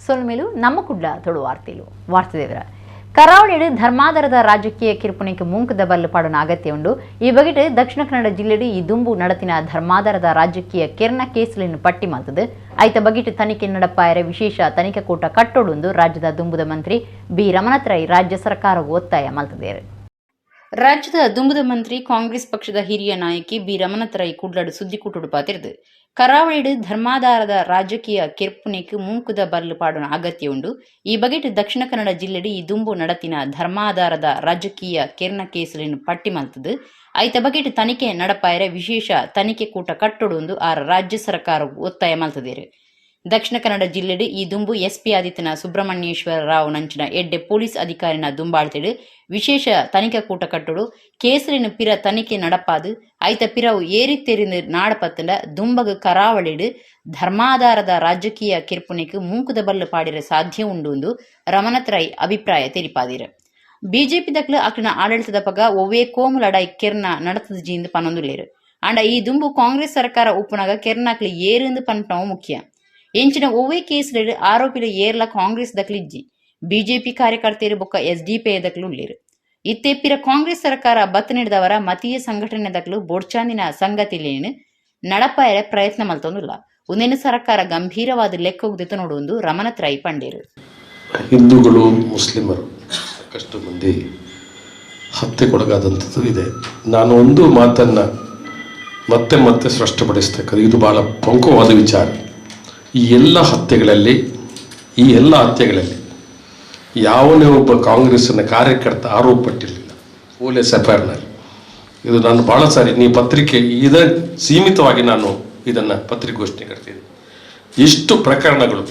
ಸೊಲ್ಮೆಲು ನಮ್ಮ ಕುಡ್ಲ ತುಳು ವಾರ್ತೆಲು. ವಾರ್ತೆ ಕರಾವಳಿಡ್ ಧರ್ಮಾಧಾರದ ರಾಜಕೀಯ ಕಿರುಪುಣಿಗೆ ಮೂಂಕದ ಬಲ್ಲು ಪಾಡುನ ಅಗತ್ಯ ಉಂಡು. ಈ ಬಗೆಟ್ ದಕ್ಷಿಣ ಕನ್ನಡ ಜಿಲ್ಲೆಡ್ ಈ ದುಂಬು ನಡತಿನ ಧರ್ಮಾಧಾರದ ರಾಜಕೀಯ ಕೆರ್ನ ಕೇಸುలను ಪಟ್ಟಿ ಮಲ್ತದು ಐತ ಬಗೆಟ್ ತನಿಖೆ ನಡಪಾಯರೆ ವಿಶೇಷ ತನಿಖೆ ಕೂಟ ಕಟ್ಟೋಡುಂದು ರಾಜ್ಯದ ದುಂಬುದ ಮಂತ್ರಿ ಬಿ ರಮನಾಥ್ ರೈ ರಾಜ್ಯ ಸರ್ಕಾರವು ಒತ್ತಾಯ ಮಲ್ತದೇರು. ರಾಜ್ಯದ ದುಂಬುದ ಮಂತ್ರಿ, ಕಾಂಗ್ರೆಸ್ ಪಕ್ಷದ ಹಿರಿಯ ನಾಯಕಿ ಬಿ ರಮನಾಥ್ ರೈ ಕುಡ್ಲಡು ಸುದ್ದಿಕೂಟಡು ಪಾತೆರ್ದು, ಕರಾವಳಿಡ್ ಧರ್ಮಾಧಾರದ ರಾಜಕೀಯ ಕೆರ್ಪುನೆಕ್ ಮೂಂಕುದ ಬಲ್ಲು ಪಾಡುನ ಅಗತ್ಯ ಉಂಡು. ಈ ಬಗೆಟ್ ದಕ್ಷಿಣ ಕನ್ನಡ ಜಿಲ್ಲೆಡ್ ಈ ದುಂಬು ನಡತಿನ ಧರ್ಮಾಧಾರದ ರಾಜಕೀಯ ಕೆರ್ನ ಕೇಸುలను ಪಟ್ಟಿ ಮಲ್ತದು ಐತ ಬಗೆಟ್ ತನಿಖೆ ನಡಪಾಯರೆ ವಿಶೇಷ ತನಿಖೆ ಕೂಟ ಕಟ್ಟೊಡುಂದು ಆರ್ ರಾಜ್ಯ ಸರ್ಕಾರವು ಒತ್ತಾಯ ಮಲ್ತದೇರು. ದಕ್ಷಿಣ ಕನ್ನಡ ಜಿಲ್ಲೆಡ್ ಈ ದುಂಬು ಎಸ್ಪಿ ಆದಿತ್ಯನ ಸುಬ್ರಹ್ಮಣ್ಯೇಶ್ವರ ರಾವ್ ನಂಚಿನ ಎಡ್ಡೆ ಪೊಲೀಸ್ ಅಧಿಕಾರಿನ ದುಂಬಾಳ್ತಿಡು ವಿಶೇಷ ತನಿಖಾ ಕೂಟ ಕಟ್ಟೋಡು, ಕೇಸರಿನ ಪಿರ ತನಿಖೆ ನಡಪಾದು ಐತ ಪಿರವು ಏರಿತೆರಿನ ನಾಡಪತ್ತಂಡ ದುಂಬಗ್ ಕರಾವಳಿಡ್ ಧರ್ಮಾಧಾರದ ರಾಜಕೀಯ ಕಿರ್ಪುಣಿಕ್ ಮೂಂಕುದ ಬಲ್ಲು ಪಾಡಿರ ಸಾಧ್ಯ ಉಂಡು ಎಂದು ರಮನಾಥ್ ರೈ ಅಭಿಪ್ರಾಯ ತೆರಿಪಾದಿರು. ಬಿಜೆಪಿ ದಕ್ಲು ಅಕ್ಲಿನ ಆಡಳಿತದ ಪಗ ಒವ್ವೇ ಕೋಮು ಲಡಾಯಿ ಕೆರ್ನ ನಡತದ ಜೀಂದು ಪನೊಂದುಲ್ಲೇರು. ಆಂಡ ಈ ದುಂಬು ಕಾಂಗ್ರೆಸ್ ಸರ್ಕಾರ ಉಪ್ಪುನಾಗ ಕೆರ್ನಾಕ್ಲು ಏರಿಂದು ಪನ್ಪನವು ಮುಖ್ಯ. ಎಂಚಿನ ಒವ್ವೇ ಕೇಸ್ಲೆಡ್ ಆರೋಪಿಲು ಏರ್ಲ ಕಾಂಗ್ರೆಸ್ ದಕ್ಲಿಜ್ಜಿ, ಬಿಜೆಪಿ ಕಾರ್ಯಕರ್ತೆಯರು ಬೊಕ್ಕ ಎಸ್ಡಿಪಿಐ ದಕ್ಲು ಉಲ್ಲೇರು. ಇತ್ತೆ ಪಿರ ಕಾಂಗ್ರೆಸ್ ಸರ್ಕಾರ ಬತ್ ನೀಡಿದವರ ಮತೀಯ ಸಂಘಟನೆ ದಕ್ಲು ಬೋಡ್ಚಾಂದಿನ ಸಂಗತಿಲೇನು ನಡಪಾಯರೆ ಪ್ರಯತ್ನ ಮಲ್ತೊಂದುಲ್ಲ. ಉಂದೆನ್ ಸರ್ಕಾರ ಗಂಭೀರವಾದ ಲೆಕ್ಕೋಗ್ದಿತ್ತು ನೋಡುವಂದು ರಮನಾಥ್ ರೈ ಪಂಡೇರು. ಹಿಂದೂಗಳು, ಮುಸ್ಲಿಮರು ಸಾಕಷ್ಟು ಮಂದಿ ಹತ್ಯೆಗೊಳಗಾದಂಥದ್ದು ಇದೆ. ನಾನು ಒಂದು ಮಾತನ್ನು ಮತ್ತೆ ಮತ್ತೆ ಸ್ಪಷ್ಟಪಡಿಸ್ತಕ್ಕದ್ದು, ಇದು ಭಾಳ ಪ್ರಮುಖವಾದ ವಿಚಾರ. ಈ ಎಲ್ಲ ಹತ್ಯೆಗಳಲ್ಲಿ ಯಾವನೇ ಒಬ್ಬ ಕಾಂಗ್ರೆಸ್ಸಿನ ಕಾರ್ಯಕರ್ತ ಆರೋಪ ಪಟ್ಟಿರಲಿಲ್ಲ ಪೊಲೀಸ್ ಎಫ್ I ಆರ್ನಲ್ಲಿ. ಇದು ನಾನು ಭಾಳ ಸಾರಿ ನೀವು ಪತ್ರಿಕೆ ಇದ ಸೀಮಿತವಾಗಿ ನಾನು ಇದನ್ನು ಪತ್ರಿಕೋಷ್ಠಿ ಕಟ್ತಿದ್ದೆ. ಇಷ್ಟು ಪ್ರಕರಣಗಳು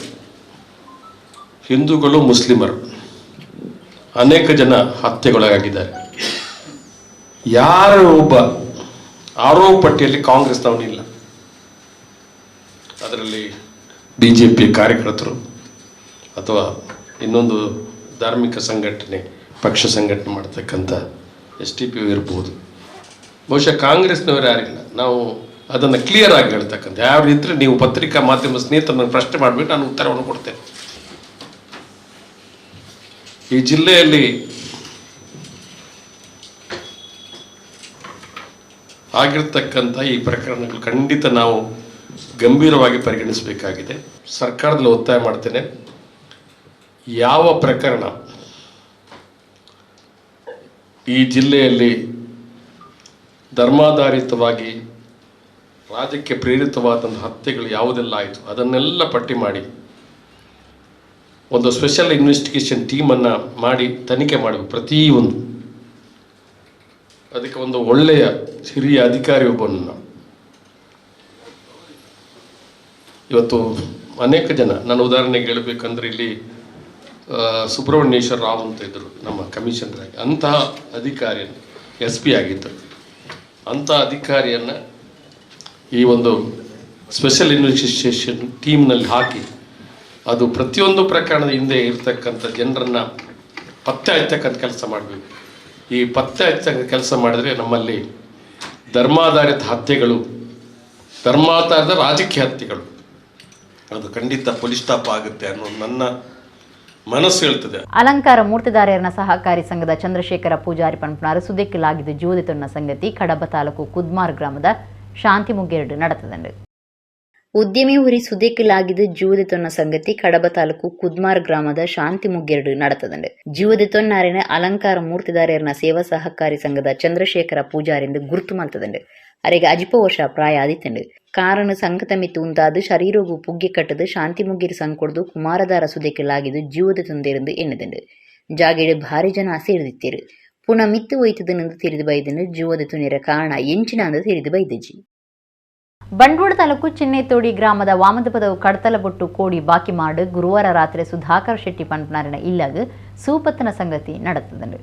ಹಿಂದೂಗಳು, ಮುಸ್ಲಿಮರು ಅನೇಕ ಜನ ಹತ್ಯೆಗೊಳಗಾಗಿದ್ದಾರೆ. ಯಾರು ಒಬ್ಬ ಆರೋಪ ಪಟ್ಟಿಯಲ್ಲಿ ಕಾಂಗ್ರೆಸ್ನವನಿಲ್ಲ. ಅದರಲ್ಲಿ ಬಿಜೆಪಿ ಕಾರ್ಯಕರ್ತರು ಅಥವಾ ಇನ್ನೊಂದು ಧಾರ್ಮಿಕ ಸಂಘಟನೆ, ಪಕ್ಷ ಸಂಘಟನೆ ಮಾಡ್ತಕ್ಕಂಥ ಎಸ್ಡಿಪಿ ಇರ್ಬೋದು. ಬಹುಶಃ ಕಾಂಗ್ರೆಸ್ನವರು ಯಾರಿಲ್ಲ. ನಾವು ಅದನ್ನು ಕ್ಲಿಯರ್ ಆಗಿ ಹೇಳ್ತಕ್ಕಂಥ ಯಾರು ಇದ್ದರೆ ನೀವು ಪತ್ರಿಕಾ ಮಾಧ್ಯಮ ಸ್ನೇಹಿತರನ್ನು ಪ್ರಶ್ನೆ ಮಾಡಿಬಿಟ್ಟು ನಾನು ಉತ್ತರವನ್ನು ಕೊಡ್ತೇನೆ. ಈ ಜಿಲ್ಲೆಯಲ್ಲಿ ಆಗಿರ್ತಕ್ಕಂಥ ಈ ಪ್ರಕರಣಗಳು ಖಂಡಿತ ನಾವು ಗಂಭೀರವಾಗಿ ಪರಿಗಣಿಸಬೇಕಾಗಿದೆ. ಸರ್ಕಾರದಲ್ಲಿ ಒತ್ತಾಯ ಮಾಡ್ತೇನೆ, ಯಾವ ಪ್ರಕರಣ ಈ ಜಿಲ್ಲೆಯಲ್ಲಿ ಧರ್ಮಾಧಾರಿತವಾಗಿ ರಾಜ್ಯಕ್ಕೆ ಪ್ರೇರಿತವಾದಂಥ ಹತ್ಯೆಗಳು ಯಾವುದೆಲ್ಲ ಆಯಿತು, ಅದನ್ನೆಲ್ಲ ಪಟ್ಟಿ ಮಾಡಿ ಒಂದು ಸ್ಪೆಷಲ್ ಇನ್ವೆಸ್ಟಿಗೇಷನ್ ಟೀಮನ್ನು ಮಾಡಿ ತನಿಖೆ ಮಾಡಬೇಕು ಪ್ರತಿಯೊಂದು. ಅದಕ್ಕೆ ಒಂದು ಒಳ್ಳೆಯ ಹಿರಿಯ ಅಧಿಕಾರಿ ಒಬ್ಬನನ್ನು, ಇವತ್ತು ಅನೇಕ ಜನ, ನಾನು ಉದಾಹರಣೆಗೆ ಹೇಳಬೇಕಂದ್ರೆ ಇಲ್ಲಿ ಸುಬ್ರಹ್ಮಣ್ಯೇಶ್ವರ ರಾವ್ ಅಂತ ಇದ್ದರು ನಮ್ಮ ಕಮಿಷನರಾಗಿ. ಅಂತಹ ಅಧಿಕಾರಿಯನ್ನು, ಎಸ್ ಪಿ ಆಗಿದ್ದರು, ಅಂಥ ಅಧಿಕಾರಿಯನ್ನು ಈ ಒಂದು ಸ್ಪೆಷಲ್ ಇನ್ವೆಸ್ಟಿಗೇಷನ್ ಟೀಮ್ನಲ್ಲಿ ಹಾಕಿ ಅದು ಪ್ರತಿಯೊಂದು ಪ್ರಕರಣದ ಹಿಂದೆ ಇರ್ತಕ್ಕಂಥ ಜನರನ್ನು ಪತ್ತೆ ಹಚ್ಚತಕ್ಕಂಥ ಕೆಲಸ ಮಾಡಬೇಕು. ಈ ಪತ್ತೆ ಹಚ್ಚತಕ್ಕಂಥ ಕೆಲಸ ಮಾಡಿದರೆ ನಮ್ಮಲ್ಲಿ ಧರ್ಮಾಧಾರಿತ ಹತ್ಯೆಗಳು, ಧರ್ಮಾಧಾರಿತ ರಾಜಕೀಯ ಹತ್ಯೆಗಳು ಅದು ಖಂಡಿತ ಪೊಲೀಸ್ ಸ್ಟಾಪ್ ಆಗುತ್ತೆ ಅನ್ನೋ ನನ್ನ ಮನಸ್ಸು ಹೇಳ್ತದೆ. ಅಲಂಕಾರ ಮೂರ್ತಿದಾರರನ ಸಹಕಾರಿ ಸಂಘದ ಚಂದ್ರಶೇಖರ ಪೂಜಾರಿ ಪನ್ಪುನಾರು ಸುದೆಕ್ಕಿಲಾಗಿದ್ದು ಜೂದಿತೊನ್ನ ಸಂಗತಿ ಕಡಬ ತಾಲೂಕು ಕುದ್ಮಾರ್ ಗ್ರಾಮದ ಶಾಂತಿಮುಗ್ಗೆರಡು ನಡೆತದಂಡು. ಉದ್ಯಮಿ ಉರಿ ಸುದೆಕ್ಕಿಲಾಗಿದ್ದು ಜೀವದೆತೊನ್ನ ಸಂಗತಿ ಕಡಬ ತಾಲೂಕು ಕುದ್ಮಾರ್ ಗ್ರಾಮದ ಶಾಂತಿಮುಗ್ಗೆರಡು ನಡೆತದಂಡು. ಜೀವದೆತೊನ್ನಾರಿನ ಅಲಂಕಾರ ಮೂರ್ತಿದಾರರನ ಸೇವಾ ಸಹಕಾರಿ ಸಂಘದ ಚಂದ್ರಶೇಖರ ಪೂಜಾರಿಂದು ಗುರುತು ಮಲ್ತದಂಡು. ಅರೆಗೆ ಅಜಿಪ ವರ್ಷ ಪ್ರಾಯ ಆದಿತ್ತಂಡು. ಕಾರಣ ಸಂಕತ ಮಿತ್ತು ಉಂತಾದು ಶರೀರಗು ಪುಗ್ಗೆ ಕಟ್ಟದು ಶಾಂತಿಮುಗ್ಗಿರಿ ಸಂಕೊಡ್ದು ಕುಮಾರದಾರ ಸುದೆಕ್ಕಿಲಾಗಿದ್ದು ಜೀವದ ತೊಂದೆರೆಂದು ಎನ್ನುದಂಡು. ಜಾಗೆಡು ಭಾರಿ ಜನ ಸೇರಿದಿತ್ತೇರು. ಪುನಃ ಮಿತ್ತು ಒಯ್ತದನೆಂದು ತಿಳಿದು ಬೈದನು. ಜೀವದ ತುನಿರ ಕಾರಣ ಎಂಚಿನ ಅಂದು ತಿಳಿದು ಬೈದಜಿ. ಬಂಟ್ವಾಳ ತಾಲೂಕು ಚಿನ್ನೆತೋಡಿ ಗ್ರಾಮದ ವಾಮದಪದವು ಕಡ್ತಲಬೊಟ್ಟು ಕೋಡಿ ಬಾಕಿ ಮಾಡು ಗುರುವಾರ ರಾತ್ರಿ ಸುಧಾಕರ್ ಶೆಟ್ಟಿ ಪನ್ಪನಾರಿನ ಇಲ್ಲಗ್ ಸೂಪತ್ತನ ಸಂಗತಿ ನಡೆತದಂಡು.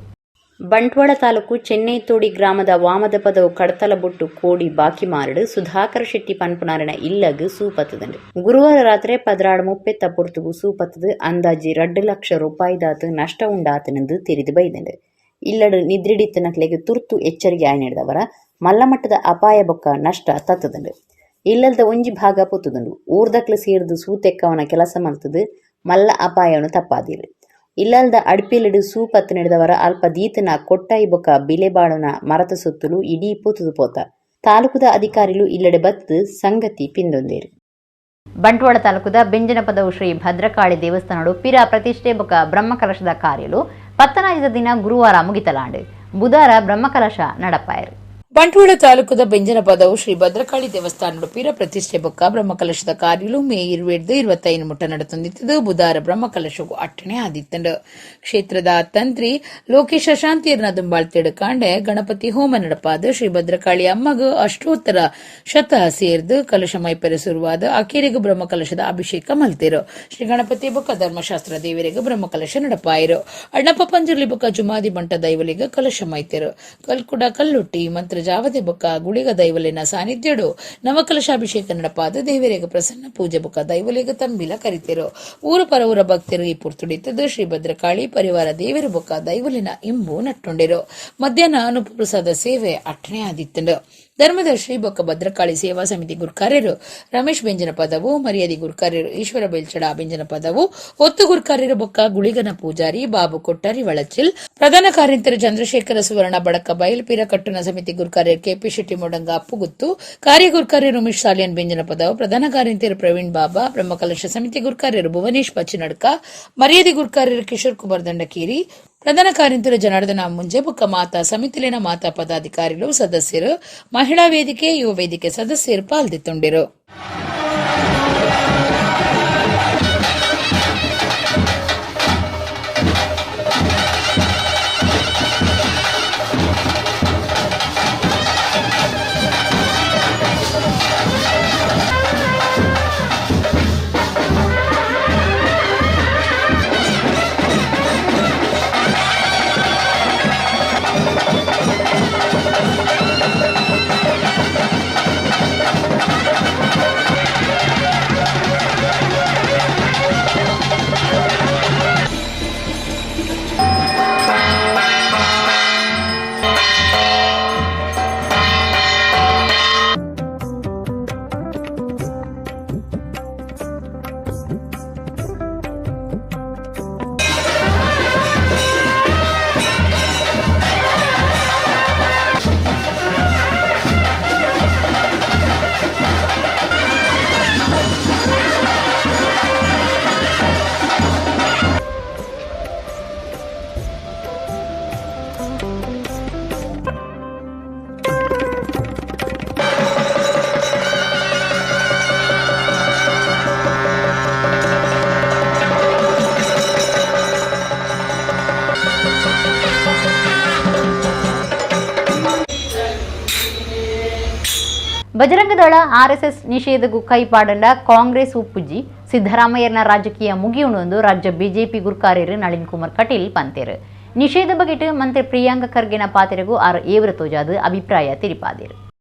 ಬಂಟ್ವಾಳ ತಾಲೂಕು ಚೆನ್ನೈತೋಡಿ ಗ್ರಾಮದ ವಾಮದಪದವು ಕಡ್ತಲಬೊಟ್ಟು ಕೋಡಿ ಬಾಕಿ ಮಾರಡು ಸುಧಾಕರ್ ಶೆಟ್ಟಿ ಪನ್ಪುನಾರಿನ ಇಲ್ಲಗ್ ಸೂಪತ್ತದಂಡು. ಗುರುವಾರ ರಾತ್ರಿ 12:30 ಪೊರ್ತುಗು ಸೂಪತ್ತದು ಅಂದಾಜಿ 2 ಲಕ್ಷ ರೂಪಾಯಿದಾತು ನಷ್ಟ ಉಂಡಾತನೆಂದು ತೆರಿದು ಬೈದಂಡು. ಇಲ್ಲಡು ನಿದ್ರಿಡಿತ್ತನಕ್ಲೆಗ್ ತುರ್ತು ಎಚ್ಚರಿಕೆ ಆಯ್ ನೀಡಿದವರ ಮಲ್ಲಮಟ್ಟದ ಅಪಾಯ ಬೊಕ್ಕ ನಷ್ಟ ತತ್ತದಂಡು. ಇಲ್ಲಲ್ದ ಒಂಜಿ ಭಾಗ ಪೊತ್ತುದುಂಡು. ಊರ್ದಕ್ಲು ಸೇರ್ದು ಸೂತೆಕ್ಕವನ ಕೆಲಸ ಮಲ್ತದು. ಮಲ್ಲ ಅಪಾಯವನ್ನು ತಪ್ಪಾದಿರು. ಇಲ್ಲಲ್ದ ಅಡ್ಪಿಲಿಡು ಸೂಪತ್ತು ನಡೆದವರ ಅಲ್ಪ ದೀತನ ಕೊಟ್ಟಾಯಿ ಬೊಕ್ಕ ಬಿಲೆಬಾಳುನ ಮರತ ಸೊತ್ತುಲು ಇಡೀ ಪೂತುದು ಪೋತ. ತಾಲೂಕುದ ಅಧಿಕಾರಿಲು ಇಲ್ಲಡೆ ಬತ್ತು ಸಂಗತಿ ಪಿಂದೊಂದೇರು. ಬಂಟ್ವಾಳ ತಾಲೂಕುದ ಬೆಂಜನಪದವು ಶ್ರೀ ಭದ್ರಕಾಳಿ ದೇವಸ್ಥಾನಡು ಪಿರ ಪ್ರತಿಷ್ಠೆ ಬೊಕ್ಕ ಬ್ರಹ್ಮಕಲಶದ ಕಾರ್ಯಲು ಪತ್ತನಾಜದ ದಿನ ಗುರುವಾರ ಮುಗಿತಲಾಂಡು ಬುಧಾರ ಬ್ರಹ್ಮಕಲಶ ನಡಪಾಯರು. ಬಂಟ್ವಾಳ ತಾಲೂಕುದ ಬೆಂಜನಪದವು ಶ್ರೀ ಭದ್ರಕಾಳಿ ದೇವಸ್ಥಾನಡು ಪೀರ ಪ್ರತಿಷ್ಠೆ ಬೊಕ್ಕ ಬ್ರಹ್ಮಕಲಶದ ಕಾರ್ಯಲು ಮೇ 22-25 ಮುಟ್ಟ ನಡೆತೊಂದಿತ್ತದು. ಬುಧಾರ ಬ್ರಹ್ಮಕಲಶಗೂ ಅಟ್ಟಣೆ ಆದಿತ್ತಂಡು. ಕ್ಷೇತ್ರದ ತಂತ್ರಿ ಲೋಕೇಶ ಶಾಂತಿಯರ್ನ ದುಂಬಾಳ್ತೇಡು ಕಾಂಡೆ ಗಣಪತಿ ಹೋಮ ನಡಪಾದ ಶ್ರೀ ಭದ್ರಕಾಳಿ ಅಮ್ಮಗ ಅಷ್ಟೋತ್ತರ ಶತ ಸೇರ್ದು ಕಲಶ ಮೈಪೆರೆ ಸುರುವಾದ ಅಕೇರಿಗೂ ಬ್ರಹ್ಮಕಲಶದ ಅಭಿಷೇಕ ಮಲ್ತಿರು. ಶ್ರೀ ಗಣಪತಿ ಬೊಕ್ಕ ಧರ್ಮಶಾಸ್ತ್ರ ದೇವರಿಗೆ ಬ್ರಹ್ಮಕಲಶ ನಡಪಾಯಿರು. ಅಣ್ಣಪ್ಪ ಪಂಜುರ್ಲಿ ಬೊಕ್ಕ ಜುಮಾದಿ ಬಂಟ ದೈವಲಿಗ ಕಲಶ ಮೈತೆರು. ಕಲ್ಕುಡ ಕಲ್ಲುಟ್ಟಿ ಮಂತ್ರ ಜಾವದೆ ಬೊಕ್ಕ ಗುಳಿಗ ದೈವಲಿನ ಸಾನ್ನಿಧ್ಯಡು ನವಕಲಶಾಭಿಷೇಕ ನಡಪಾದ ದೇವರಿಗೆ ಪ್ರಸನ್ನ ಪೂಜೆ ಬೊಕ್ಕ ದೈವಲಿಗ ತಂಬಿಲ ಕರಿತೆರು. ಊರು ಪರವೂರ ಭಕ್ತರು ಈ ಪುರ್ತುಡಿತ್ತದು ಶ್ರೀ ಭದ್ರಕಾಳಿ ಪರಿವಾರ ದೇವರು ಬೊಕ್ಕ ದೈವಲಿನ ಇಂಬು ನಟ್ಟೊಂಡಿರು. ಮಧ್ಯಾಹ್ನ ಅನುಪ್ರಸಾದ ಸೇವೆ ಅಟ್ಟಣೆ ಆದಿತ್ತಂಡು. ಧರ್ಮದ ಶ್ರೀ ಬೊಕ್ಕ ಭದ್ರಕಾಳಿ ಸೇವಾ ಸಮಿತಿ ಗುರ್ಕಾರ್ಯರು ರಮೇಶ್ ಬೆಂಜನ ಪದವು, ಮರ್ಯಾದಿ ಗುರ್ಕಾರ್ಯರು ಈಶ್ವರ ಬೆಲ್ಚಡ ಬೆಂಜನ ಪದವು, ಒತ್ತು ಗುರ್ಕಾರ್ಯರು ಬೊಕ್ಕ ಗುಳಿಗನ ಪೂಜಾರಿ ಬಾಬು ಕೊಟ್ಟಾರಿ ವಳಚಿಲ್, ಪ್ರಧಾನ ಕಾರ್ಯಂತರು ಚಂದ್ರಶೇಖರ ಸುವರ್ಣ ಬಡಕ ಬಯಲು, ಪೀರಕಟ್ಟುನ ಸಮಿತಿ ಗುರ್ಕಾರ್ಯರು ಕೆಪಿ ಶೆಟ್ಟಿ ಮೊಡಂಗ ಅಪ್ಪುಗುತ್ತು, ಕಾರ್ಯಗುರ್ಕಾರ್ಯರು ಉಮೇಶ್ ಸಾಲಿಯನ್ ಬೆಂಜನ ಪದವು, ಪ್ರಧಾನ ಕಾರ್ಯಂತರು ಪ್ರವೀಣ್ ಬಾಬಾ, ಬ್ರಹ್ಮಕಲಶ ಸಮಿತಿ ಗುರ್ಕಾರ್ಯರು ಭುವನೇಶ್ ಪಚ್ಚಿನಡ್ಕ, ಮರ್ಯಾದಿ ಗುರ್ಕಾರ್ಯರು ಕಿಶೋರ್ ಕುಮಾರ್ ದಂಡಕೇರಿ, ಪ್ರಧಾನ ಕಾರ್ಯಂತರು ಜನಾರ್ದನ ಮುಂಜೆ ಬೊಕ್ಕ ಮಾತಾ ಸಮಿತಿಲಿನ ಮಾತಾ ಪದಾಧಿಕಾರಿಗಳು ಸದಸ್ಯರು, ಮಹಿಳಾ ವೇದಿಕೆ ಯುವ ವೇದಿಕೆ ಸದಸ್ಯರು ಪಾಲ್ದಿತ್ತೊಂಡಿರು. ಬಜರಂಗದಳ ಆರ್ಎಸ್ಎಸ್ ನಿಷೇಧಗೂ ಕೈಪಾಡಂಡ ಕಾಂಗ್ರೆಸ್ ಉಪ್ಪುಜಿ ಸಿದ್ದರಾಮಯ್ಯನ ರಾಜಕೀಯ ಮುಗಿಯುಣೊಂದು ರಾಜ್ಯ ಬಿಜೆಪಿ ಗುರ್ಕಾರ್ಯರು ನಳಿನ್ ಕುಮಾರ್ ಕಟೀಲ್ ಪಂತೇರು. ನಿಷೇಧ ಬಗೆಟ್ ಮಂತ್ರಿ ಪ್ರಿಯಾಂಕ ಖರ್ಗೆನ ಪಾತೆರೆಗೂ ಆರ್ ಏವ್ರ ತೋಜಾದ ಅಭಿಪ್ರಾಯ ತಿರಿಪಾದಿರು.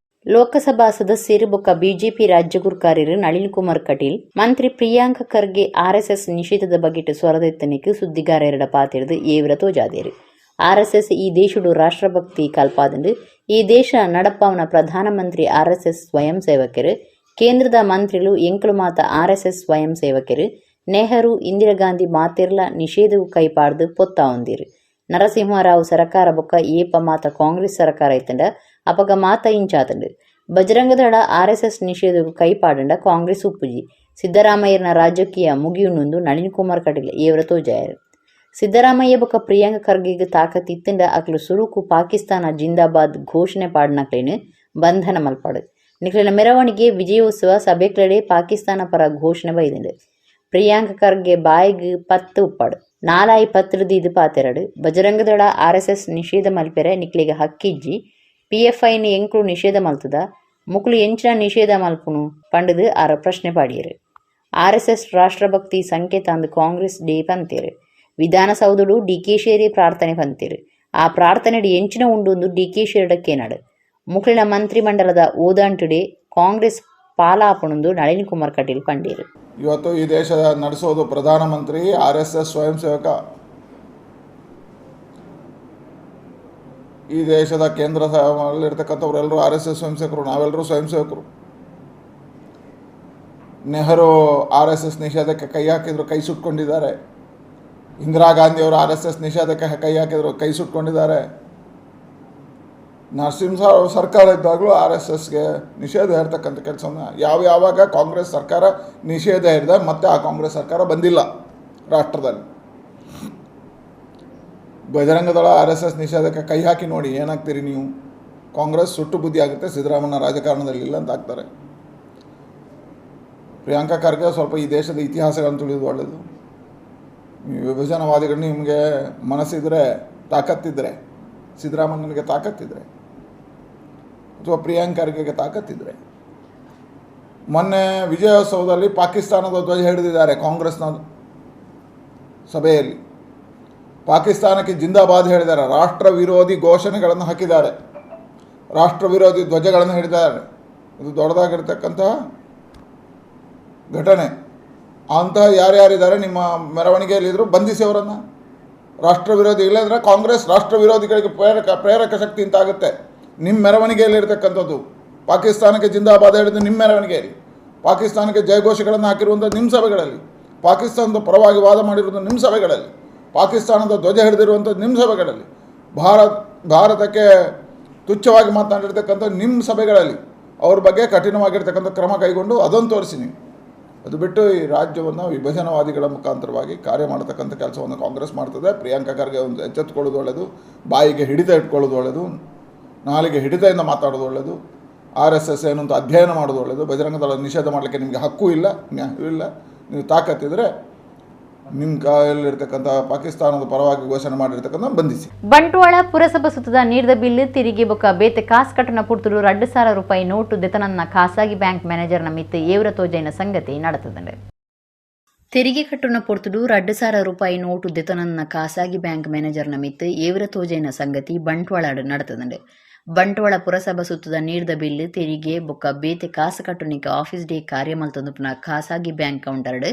ಲೋಕಸಭಾ ಸದಸ್ಯರು ಬೊಕ್ಕ ಬಿಜೆಪಿ ರಾಜ್ಯ ಗುರ್ಕಾರ್ಯರು ನಳಿನ್ ಕುಮಾರ್ ಕಟೀಲ್ ಮಂತ್ರಿ ಪ್ರಿಯಾಂಕ ಖರ್ಗೆ ಆರ್ಎಸ್ಎಸ್ ನಿಷೇಧದ ಬಗೆಟ್ ಸ್ವರದೆತ್ತನಿಗೆ ಸುದ್ದಿಗಾರರ ಪಾತೆರೆದು ಏವ್ರ ತೋಜಾದೇರು. ಆರ್ಎಸ್ಎಸ್ ಈ ದೇಶಡು ರಾಷ್ಟ್ರಭಕ್ತಿ ಕಲ್ಪಾದಂಡು ಈ ದೇಶ ನಡಪಾವನ ಪ್ರಧಾನಮಂತ್ರಿ ಆರ್ಎಸ್ಎಸ್ ಸ್ವಯಂ ಸೇವಕರು, ಕೇಂದ್ರದ ಮಂತ್ರಿಲು ಎಂಕಲು ಮಾತ ಆರ್ಎಸ್ಎಸ್ ಸ್ವಯಂ ಸೇವಕರು, ನೆಹರು ಇಂದಿರಾ ಗಾಂಧಿ ಮಾತೆರ್ಲ ನಿಷೇಧವು ಕೈಪಾಡ್ದು ಪೊತ್ತಾವಂದಿರು. ನರಸಿಂಹರಾವ್ ಸರಕಾರ ಬೊಕ್ಕ ಏಪ ಮಾತ ಕಾಂಗ್ರೆಸ್ ಸರಕಾರ ಐತಂಡ ಅಪಗ ಮಾತ ಇಂಚಾತಂಡು. ಬಜರಂಗದಳ ಆರ್ಎಸ್ಎಸ್ ನಿಷೇಧವು ಕೈಪಾಡಂಡ ಕಾಂಗ್ರೆಸ್ ಉಪ್ಪುಜಿ ಸಿದ್ದರಾಮಯ್ಯನ ರಾಜಕೀಯ ಮುಗಿಯುನೊಂದು ನಳಿನ್ ಕುಮಾರ್ ಕಟೀಲ್ ಏವ್ರ ತೋಜಾಯರು. ಸಿದ್ದರಾಮಯ್ಯ ಬೊಕ್ಕ ಪ್ರಿಯಾಂಕ ಖರ್ಗೆಗ್ ತಾಕತ್ ಇತ್ತಂಡ ಅಕ್ಲು ಸುರುಕು ಪಾಕಿಸ್ತಾನ ಜಿಂದಾಬಾದ್ ಘೋಷಣೆ ಪಾಡ್ನಕ್ಲೆನ್ ಬಂಧನ ಮಲ್ಪಾಡು. ನಿಕ್ಲೆನ ಮೆರವಣಿಗೆ ವಿಜಯೋತ್ಸವ ಸಭೆಕ್ಲೆಡೆ ಪಾಕಿಸ್ತಾನ ಪರ ಘೋಷಣೆ ಬೈದಿಂಡು. ಪ್ರಿಯಾಂಕ ಖರ್ಗೆ ಬಾಯಿಗ್ ಪತ್ತು ಉಪ್ಪಾಡು ನಾಲಾಯಿ ಪತ್ರದೀದು ಪಾತೆರಡು. ಬಜರಂಗದಳ ಆರ್ಎಸ್ಎಸ್ ನಿಷೇಧ ಮಲ್ಪೆರೆ ನಿಕ್ಲೆಗ್ ಹಕ್ಕಿಜ್ಜಿ, ಪಿಎಫ್ಐನ್ ಎಂಕ್ಲು ನಿಷೇಧ ಮಲ್ತದ, ಮುಕ್ಲು ಎಂಚಿನ ನಿಷೇಧ ಮಲ್ಪುನು ಪಂಡುದು ಆರ ಪ್ರಶ್ನೆ ಪಾಡಿಯರು. ಆರ್ಎಸ್ಎಸ್ ರಾಷ್ಟ್ರಭಕ್ತಿ ಸಂಕೇತ ಅಂದು ಕಾಂಗ್ರೆಸ್ ಡೇ ಪಂತೇರು. ವಿಧಾನಸೌಧಡು ಡಿಕೆಶೇರಿ ಪ್ರಾರ್ಥನೆ ಪಂತೇರು. ಆ ಪ್ರಾರ್ಥನೆಡು ಎಂಚಿನ ಉಂಡು ಡಿಕೆಶೇರ್ಡ ಕೇನಾಡು. ಮುಕ್ಲಿನ ಮಂತ್ರಿಮಂಡಲದ ಓದಾಂಟುಡೆ ಕಾಂಗ್ರೆಸ್ ಪಾಲಾಪಣಂದು ನಳಿನ್ ಕುಮಾರ್ ಕಟೀಲ್ ಪಂಡೇರು. ಇವತ್ತು ಈ ದೇಶದ ನಡೆಸೋದು ಪ್ರಧಾನಮಂತ್ರಿ ಆರ್ ಎಸ್ ಎಸ್ ಸ್ವಯಂ ಸೇವಕ, ಈ ದೇಶದ ಕೇಂದ್ರ ಇರ್ತಕ್ಕಂಥವರೆಲ್ಲರೂ ಆರ್ ಎಸ್ ಎಸ್ ಸ್ವಯಂ ಸೇವಕರು, ನಾವೆಲ್ಲರೂ ಸ್ವಯಂ ಸೇವಕರು. Nehru RSS ನಿಷೇಧಕ್ಕೆ ಕೈ ಹಾಕಿದ್ರು, ಕೈ ಸುಟ್ಕೊಂಡಿದ್ದಾರೆ. ಇಂದಿರಾ ಗಾಂಧಿಯವರು ಆರ್ಎಸ್ಎಸ್ ನಿಷೇಧಕ್ಕೆ ಕೈ ಹಾಕಿದ್ರು, ಕೈ ಸುಟ್ಕೊಂಡಿದ್ದಾರೆ. ನರಸಿಂಹ ಸರ್ಕಾರ ಇದ್ದಾಗಲೂ ಆರ್ಎಸ್ಎಸ್ಗೆ ನಿಷೇಧ ಹೇರ್ತಕ್ಕಂಥ ಕೆಲಸವನ್ನು ಯಾವಾಗ ಕಾಂಗ್ರೆಸ್ ಸರ್ಕಾರ ನಿಷೇಧ ಹೇರಿದ ಮತ್ತೆ ಆ ಕಾಂಗ್ರೆಸ್ ಸರ್ಕಾರ ಬಂದಿಲ್ಲ ರಾಷ್ಟ್ರದಲ್ಲಿ. ಬಜರಂಗದಳ ಆರ್ಎಸ್ಎಸ್ ನಿಷೇಧಕ್ಕೆ ಕೈ ಹಾಕಿ ನೋಡಿ ಏನಾಗ್ತೀರಿ ನೀವು. ಕಾಂಗ್ರೆಸ್ ಸುಟ್ಟು ಬುದ್ಧಿ ಆಗುತ್ತೆ, ಸಿದ್ದರಾಮಯ್ಯ ರಾಜಕಾರಣದಲ್ಲಿ ಇಲ್ಲ ಅಂತ ಆಗ್ತಾರೆ. ಪ್ರಿಯಾಂಕಾ ಖರ್ಗೆ ಸ್ವಲ್ಪ ಈ ದೇಶದ ಇತಿಹಾಸಗಳನ್ನು ತಿಳಿಯೋದು ಒಳ್ಳೆಯದು. ವಿಭಜನವಾದಿಗಳು ನಿಮಗೆ ಮನಸ್ಸಿದ್ರೆ, ತಾಕತ್ತಿದ್ರೆ, ಸಿದ್ದರಾಮಯ್ಯನಿಗೆ ತಾಕತ್ತಿದ್ರೆ ಅಥವಾ ಪ್ರಿಯಾಂಕಾ ಖರ್ಗೆಗೆ ತಾಕತ್ತಿದ್ರೆ, ಮೊನ್ನೆ ವಿಜಯೋತ್ಸವದಲ್ಲಿ ಪಾಕಿಸ್ತಾನದ ಧ್ವಜ ಹಿಡಿದಿದ್ದಾರೆ ಕಾಂಗ್ರೆಸ್ನ ಸಭೆಯಲ್ಲಿ. ಪಾಕಿಸ್ತಾನಕ್ಕೆ ಜಿಂದಾಬಾದ್ ಹೇಳಿದ್ದಾರೆ, ರಾಷ್ಟ್ರ ವಿರೋಧಿ ಘೋಷಣೆಗಳನ್ನು ಹಾಕಿದ್ದಾರೆ, ರಾಷ್ಟ್ರ ವಿರೋಧಿ ಧ್ವಜಗಳನ್ನು ಹಿಡಿದಾರೆ. ಇದು ದೊಡ್ಡದಾಗಿರ್ತಕ್ಕಂತಹ ಘಟನೆ. ಅಂತಹ ಯಾರ್ಯಾರಿದ್ದಾರೆ ನಿಮ್ಮ ಮೆರವಣಿಗೆಯಲ್ಲಿದ್ದರೂ ಬಂಧಿಸಿ ಅವರನ್ನು. ರಾಷ್ಟ್ರ ವಿರೋಧಿ ಇಲ್ಲಂದರೆ ಕಾಂಗ್ರೆಸ್ ರಾಷ್ಟ್ರ ವಿರೋಧಿಗಳಿಗೆ ಪ್ರೇರಕ ಶಕ್ತಿ ಅಂತಾಗುತ್ತೆ. ನಿಮ್ಮ ಮೆರವಣಿಗೆಯಲ್ಲಿರ್ತಕ್ಕಂಥದ್ದು ಪಾಕಿಸ್ತಾನಕ್ಕೆ ಜಿಂದಾಬಾದ್ ಹೇಳಿದ್ದು ನಿಮ್ಮ ಮೆರವಣಿಗೆಯಲ್ಲಿ, ಪಾಕಿಸ್ತಾನಕ್ಕೆ ಜಯಘೋಷಗಳನ್ನು ಹಾಕಿರುವಂಥ ನಿಮ್ಮ ಸಭೆಗಳಲ್ಲಿ, ಪಾಕಿಸ್ತಾನದ ಪರವಾಗಿ ವಾದ ಮಾಡಿರುವುದು ನಿಮ್ಮ ಸಭೆಗಳಲ್ಲಿ, ಪಾಕಿಸ್ತಾನದ ಧ್ವಜ ಹಿಡಿದಿರುವಂಥದ್ದು ನಿಮ್ಮ ಸಭೆಗಳಲ್ಲಿ, ಭಾರತಕ್ಕೆ ತುಚ್ಛವಾಗಿ ಮಾತನಾಡಿರ್ತಕ್ಕಂಥ ನಿಮ್ಮ ಸಭೆಗಳಲ್ಲಿ ಅವ್ರ ಬಗ್ಗೆ ಕಠಿಣವಾಗಿರ್ತಕ್ಕಂಥ ಕ್ರಮ ಕೈಗೊಂಡು ಅದನ್ನು ತೋರಿಸಿ ನೀವು. ಅದು ಬಿಟ್ಟು ಈ ರಾಜ್ಯವನ್ನು ವಿಭಜನವಾದಿಗಳ ಮುಖಾಂತರವಾಗಿ ಕಾರ್ಯ ಮಾಡತಕ್ಕಂಥ ಕೆಲಸವನ್ನು ಕಾಂಗ್ರೆಸ್ ಮಾಡ್ತದೆ. ಪ್ರಿಯಾಂಕಾ ಖರ್ಗೆ ಒಂದು ಎಚ್ಚೆತ್ತುಕೊಳ್ಳೋದು ಒಳ್ಳೆಯದು, ಬಾಯಿಗೆ ಹಿಡಿತ ಇಟ್ಕೊಳ್ಳೋದು ಒಳ್ಳೆಯದು, ನಾಲಿಗೆ ಹಿಡಿತದಿಂದ ಮಾತಾಡೋದು ಒಳ್ಳೆಯದು, RSS ಏನು ಅಂತ ಅಧ್ಯಯನ ಮಾಡೋದು ಒಳ್ಳೆಯದು. ಬಜರಂಗ ದಳ ನಿಷೇಧ ಮಾಡಲಿಕ್ಕೆ ನಿಮಗೆ ಹಕ್ಕೂ ಇಲ್ಲ, ನ್ಯಾಯವೂ ಇಲ್ಲ. ನೀವು ತಾಕತ್ತಿದ್ರೆ ನಿಮ್ಮ ಕೈಯಲ್ಲಿರ್ತಕ್ಕಂಥ ಪಾಕಿಸ್ತಾನದ ಪರವಾಗಿ ಘೋಷಣೆ ಮಾಡಿರ್ತಕ್ಕಂಥ ಬಂಧಿಸಿ. ಬಂಟ್ವಾಳ ಪುರಸಭಾ ಸುತ್ತದ ನೀರ್ದ ಬಿಲ್ ತಿರುಗಿ ಬೊಕ್ಕ ಬೇತೆ ಕಾಸು ಕಟ್ಟನ ಪುರ್ತುಡು 2,000 ರೂಪಾಯಿ ನೋಟು ದೆತನನ್ನ ಖಾಸಗಿ ಬ್ಯಾಂಕ್ ಮ್ಯಾನೇಜರ್ನ ಮಿತ್ತು ಏವ್ರ ತೋಜೈನ ಸಂಗತಿ ನಡೆತದಂಡೆ. ತೆರಿಗೆ ಕಟ್ಟುನ ಪೊರ್ತುಡು 2,000 ರೂಪಾಯಿ ನೋಟು ದೆತನನ್ನ ಖಾಸಗಿ ಬ್ಯಾಂಕ್ ಮ್ಯಾನೇಜರ್ನ ಮಿತ್ತು ಏವ್ರ ತೋಜೈನ ಸಂಗತಿ ಬಂಟ್ವಾಳಡು ನಡೆತದಂಡೆ. ಬಂಟ್ವಾಳ ಪುರಸಭಾ ಸುತ್ತದ ನೀರ್ದ ಬಿಲ್ ತೆರಿಗೆ ಬೊಕ್ಕ ಬೇತೆ ಕಾಸು ಕಟ್ಟುನಿಕ ಆಫೀಸ್ ಡೇ ಕಾರ್ಯ ಮಲ್ತೊಂದು ಖಾಸಗಿ ಬ್ಯಾಂಕ್ ಕೌಂಟರ್ಡ್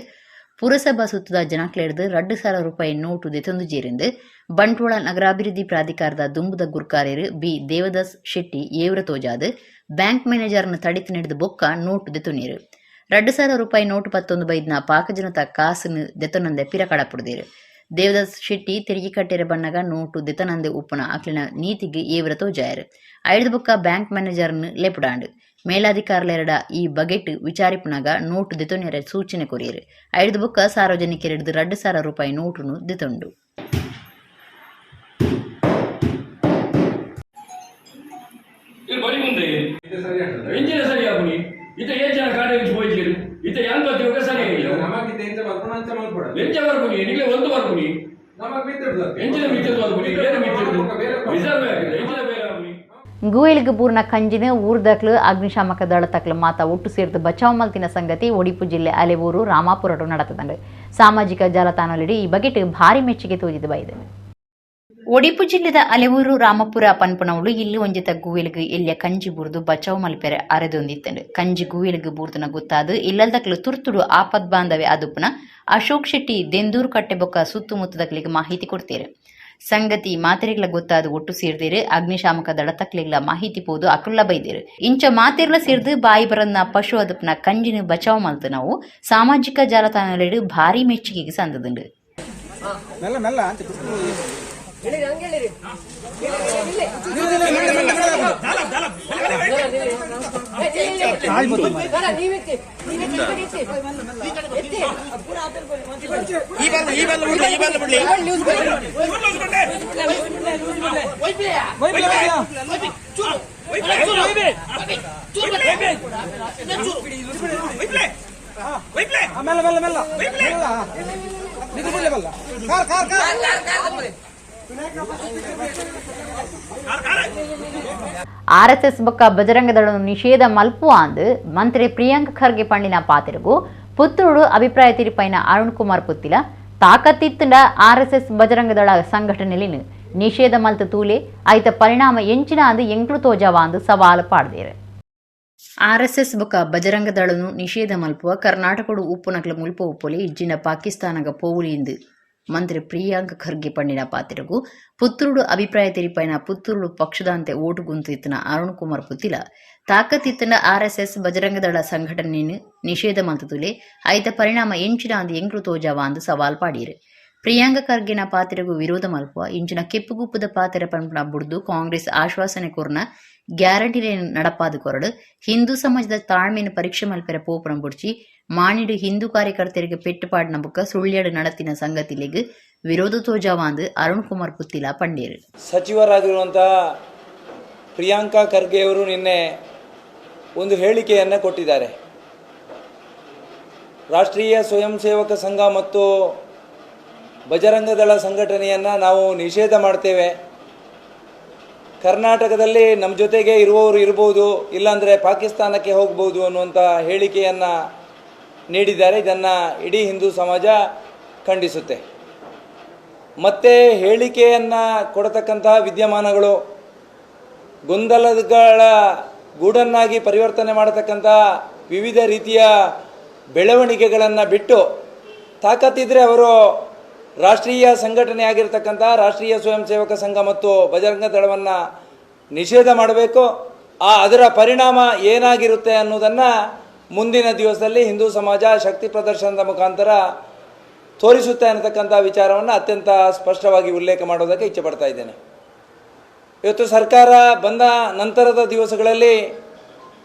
ಪುರಸಭಾ ಸುತ್ತದ ಜನಕ್ಲೆಡ್ದು 2,000 ರೂಪಾಯಿ ನೋಟು ದೆತೊಂದು ಜೇರಿಂದು ಬಂಟ್ವಾಳ ನಗರಾಭಿವೃದ್ಧಿ ಪ್ರಾಧಿಕಾರದ ದುಂಬುದ ಗುರ್ಕಾರ್ಯರು ಬಿ ದೇವದಾಸ್ ಶೆಟ್ಟಿ ಏವ್ರ ತೋಜಾದ್ ಬ್ಯಾಂಕ್ ಮ್ಯಾನೇಜರ್ನ ತಡಿತು ನಡೆದು ಬೊಕ್ಕ ನೋಟು ದೆತೊನೀರು. 2,000 ರೂಪಾಯಿ ನೋಟು ಪತ್ತೊಂದು ಬೈದ್ನ ಪಾಕಜನತ ಕಾಸುನು ದೆತೊನಂದೆ ಪಿರ ಕಡಪುಡ್ದೇರು. ದೇವದಾಸ್ ಶೆಟ್ಟಿ ತೆರಿಗೆ ಕಟ್ಟೆರ ಬಣ್ಣಗ ನೋಟು ದೆತನಂದೆ ಉಪ್ಪುನ ಅಕ್ಲಿನ ನೀತಿಗೆ ಏವ್ರ ತೋಜಾಯರು. ಐದು ಬೊಕ್ಕ ಬ್ಯಾಂಕ್ ಮ್ಯಾನೇಜರ್ನ ಲೆಪುಡಾಂಡು ಮೇಲಾಧಿಕಾರಿಲೆರಡ ಈ ಬಗೆಟ್ ವಿಚಾರಿಪುನಾಗ ನೋಟು ದೆತೊನೆರ ಸೂಚನೆ ಕೊರಿಯರು. ಐದು ಬೊಕ್ಕ ಸಾರ್ವಜನಿಕರೆಡ್ದು 2,000 ರೂಪಾಯಿ ನೋಟುನು ದೆತೊಂಡು. ಬರಿ ಮುಂದೆ ಎಂಜಿನ ಸರಿ ಆಗುನಿ ಇತ ಏ ಜನ ಕಾಡೆ ಪೋಯ್ತೀರು ಇತ ಯಾನ್ ಬತ್ತಿವಾಗ ಸರಿ ಎಂಚ ಬರ್ಪುನಿ ನಿಗ್ಲೆ ಒಂದು ಬರ್ಪುನಿ ಎಂಜಿನ ಮಿತ್ತದ ಬರ್ಪುನಿ ಬೇರೆ ಮಿತ್ತದ ರಿಸರ್ವ್ ಆಗಿದೆ ಎಂಜಿನ ಬೇರೆ ಆಗುನಿ. ಗೂಯಲ್ಗ್ ಬೂರ್ನ ಕಂಜಿನ ಊರ್ದಕ್ಲು ಅಗ್ನಿಶಾಮಕ ದಳತಕ್ಲು ಮಾತ ಒಟ್ಟು ಸೇರ್ದು ಬಚಾವ್ ಮಲ್ತಿನ ಸಂಗತಿ ಒಡಿಪು ಜಿಲ್ಲೆ ಅಲೆವೂರು ರಾಮಾಪುರಡು ನಡೆತದಂಡು. ಸಾಮಾಜಿಕ ಜಾಲತಾಣದಲ್ಲಿ ಈ ಬಗೆಟ್ ಭಾರಿ ಮೆಚ್ಚುಗೆ ತೋಜಿದ ಬೈದೆ. ಒಡಿಪು ಜಿಲ್ಲೆದ ಅಲೆವೂರು ರಾಮಪುರ ಪನ್ಪುನವುಲು ಇಲ್ಲಿ ಒಂಜಿತ ಗೂವೆಲ್ಗ್ ಎಲ್ಯ ಕಂಜಿ ಬೂರ್ದು ಬಚಾವ್ ಮಲ್ಪೆರೆ ಅರೆದೊಂದಿತ್ತಂಡು. ಕಂಜಿ ಗೂವೆಲ್ಗ್ ಬೂರ್ದುನ ಗೊತ್ತಾದು ಇಲ್ಲಲ್ದಕ್ಲು ತುರ್ತುಡು ಆಪದ್ ಬಾಂಧವ್ಯ ಅದುಪುನ ಅಶೋಕ್ ಶೆಟ್ಟಿ ದೆಂದೂರು ಕಟ್ಟೆ ಬೊಕ್ಕ ಸುತ್ತಮುತ್ತದಕ್ಲಿಗೆ ಮಾಹಿತಿ ಕೊಡ್ತೇರೆ. ಸಂಗತಿ ಮಾತೆರೆಗ್ಲ ಗೊತ್ತಾದು ಒಟ್ಟು ಸೇರ್ದೇರು. ಅಗ್ನಿಶಾಮಕ ದಳತಕ್ಲಿಗ್ಲ ಮಾಹಿತಿ ಪೋದು ಅಕುಲ್ಲ ಬೈದೇರು. ಇಂಚ ಮಾತೆರ್ಲ ಸೇರ್ದು ಬಾಯಿ ಬರನ್ನ ಪಶು ಅದಪ್ಪನ ಕಂಜಿನ ಬಚಾವ್ ಮಲ್ತು ನಾವು ಸಾಮಾಜಿಕ ಜಾಲತಾಣದಲ್ಲಿ ಭಾರಿ ಮೆಚ್ಚುಗೆಗೆ ಸಂದದುಂಡು. ಆರ್ಎಸ್ಎಸ್ ಬೊಕ್ಕ ಬಜರಂಗ ದಳನು ನಿಷೇಧ ಮಲ್ಪು ಅಂದ್ ಮಂತ್ರಿ ಪ್ರಿಯಾಂಕ್ ಖರ್ಗೆ ಪಂಡಿನ ಪಾತಿರುಗು ಪುತ್ತೂರು ಅಭಿಪ್ರಾಯ ತೀರ್ಪೈನ ಅರುಣ್ ಕುಮಾರ್ ಪುತ್ತಿಲ ತಾಕತ್ತಿತ್ತಂಡ ಆರ್ಎಸ್ಎಸ್ ಬಜರಂಗ ದಳ ಸಂಘಟನೆಲಿನ ನಿಷೇಧ ಮಲ್ತ ತೂಲೆ ಐತ ಪರಿಣಾಮ ಎಂಚಿನ ಅಂದ್ ಎಂಕ್ಲು ತೋಜಾವ ಅಂದ್ ಸವಾಲು ಪಾಡ್ದೇರು. ಆರ್ಎಸ್ಎಸ್ ಬೊಕ್ಕ ಬಜರಂಗ ದಳನು ನಿಷೇಧ ಮಲ್ಪುವ ಕರ್ನಾಟಕಡು ಉಪ್ಪುನಕ್ಲ ಮುಲ್ಪ ಉಪ್ಪೊಲಿ ಇಜ್ಜಿನ ಪಾಕಿಸ್ತಾನಗ ಪೋವುಲಿ ಇಂದು. ಮಂತ್ರಿ ಪ್ರಿಯಾಂಕ್ ಖರ್ಗೆ ಪಂಡಿನ ಪಾತಿರಗು ಪುತ್ತೂರುಡು ಅಭಿಪ್ರಾಯ ತೆರಿಪಾಯಿನ ಪುತ್ತೂರುಡು ಪಕ್ಷದಾಂತೆ ಓಟು ಗುಂತು ಅರುಣ್ ಕುಮಾರ್ ಪುತ್ತಿಲ ತಾಕತ್ತಿತ್ತನ ಆರ್ಎಸ್ಎಸ್ ಬಜರಂಗದಳ ಸಂಘಟನೆಯನ್ನು ನಿಷೇಧ ಮಲ್ತುಲೆ ಐತ ಪರಿಣಾಮ ಎಂಚಿನ ಅಂದು ಎಂಕ್ಲು ತೋಜಾವ ಅಂದು ಸವಾಲ್ ಪಾಡೀರು. ಪ್ರಿಯಾಂಕ ಖರ್ಗೆನ ಪಾತಿರಗು ವಿರೋಧ ಮಲ್ಪುವ ಇಂಚಿನ ಕೆಪ್ಪುಗುಪ್ಪುದ ಪಾತೆರ ಪನ್ಪುನ ಬುಡ್ದು ಕಾಂಗ್ರೆಸ್ ಆಶ್ವಾಸನೆ ಕೊರ್ನ ಗ್ಯಾರಂಟಿ ನಡಪಾದು ಕೊರಡು ಹಿಂದೂ ಸಮಾಜದ ತಾಳ್ಮೆಯನ್ನು ಪರೀಕ್ಷೆ ಮಲ್ಪೆರ ಪೋಪುನ ಬುಡ್ಚಿ ಮಾಣಿಡು ಹಿಂದೂ ಕಾರ್ಯಕರ್ತರಿಗೆ ಪೆಟ್ಟುಪಾಡಿನ ಬುಕ್ಕ ಸುಳ್ಯಾಡು ನಡತಿನ ಸಂಗತಿಲೆಗ್ ವಿರೋಧ ತೋಜಾವಾಂದು ಅರುಣ್ ಕುಮಾರ್ ಪುತ್ತಿಲ ಪಂಡೇರು. ಸಚಿವರಾಗಿರುವಂತಹ ಪ್ರಿಯಾಂಕಾ ಖರ್ಗೆಯವರು ನಿನ್ನೆ ಒಂದು ಹೇಳಿಕೆಯನ್ನು ಕೊಟ್ಟಿದ್ದಾರೆ. ರಾಷ್ಟ್ರೀಯ ಸ್ವಯಂ ಸೇವಕ ಸಂಘ ಮತ್ತು ಬಜರಂಗದಳ ಸಂಘಟನೆಯನ್ನು ನಾವು ನಿಷೇಧ ಮಾಡ್ತೇವೆ, ಕರ್ನಾಟಕದಲ್ಲಿ ನಮ್ಮ ಜೊತೆಗೆ ಇರುವವರು ಇರ್ಬೋದು, ಇಲ್ಲಾಂದರೆ ಪಾಕಿಸ್ತಾನಕ್ಕೆ ಹೋಗ್ಬೋದು ಅನ್ನುವಂಥ ಹೇಳಿಕೆಯನ್ನು ನೀಡಿದ್ದಾರೆ. ಇದನ್ನು ಇಡೀ ಹಿಂದೂ ಸಮಾಜ ಖಂಡಿಸುತ್ತೆ. ಮತ್ತು ಹೇಳಿಕೆಯನ್ನು ಕೊಡತಕ್ಕಂತಹ ವಿದ್ಯಮಾನಗಳು ಗೊಂದಲಗಳ ಗೂಡನ್ನಾಗಿ ಪರಿವರ್ತನೆ ಮಾಡತಕ್ಕಂಥ ವಿವಿಧ ರೀತಿಯ ಬೆಳವಣಿಗೆಗಳನ್ನು ಬಿಟ್ಟು ತಾಕತ್ತಿದ್ರೆ ಅವರು ರಾಷ್ಟ್ರೀಯ ಸಂಘಟನೆಯಾಗಿರ್ತಕ್ಕಂಥ ರಾಷ್ಟ್ರೀಯ ಸ್ವಯಂ ಸೇವಕ ಸಂಘ ಮತ್ತು ಬಜರಂಗ ದಳವನ್ನು ನಿಷೇಧ ಮಾಡಬೇಕು. ಅದರ ಪರಿಣಾಮ ಏನಾಗಿರುತ್ತೆ ಅನ್ನೋದನ್ನು ಮುಂದಿನ ದಿವಸದಲ್ಲಿ ಹಿಂದೂ ಸಮಾಜ ಶಕ್ತಿ ಪ್ರದರ್ಶನದ ಮುಖಾಂತರ ತೋರಿಸುತ್ತೆ ಅನ್ನತಕ್ಕಂಥ ವಿಚಾರವನ್ನು ಅತ್ಯಂತ ಸ್ಪಷ್ಟವಾಗಿ ಉಲ್ಲೇಖ ಮಾಡೋದಕ್ಕೆ ಇಚ್ಛೆ ಪಡ್ತಾ ಇದ್ದೇನೆ. ಇವತ್ತು ಸರ್ಕಾರ ಬಂದ ನಂತರದ ದಿವಸಗಳಲ್ಲಿ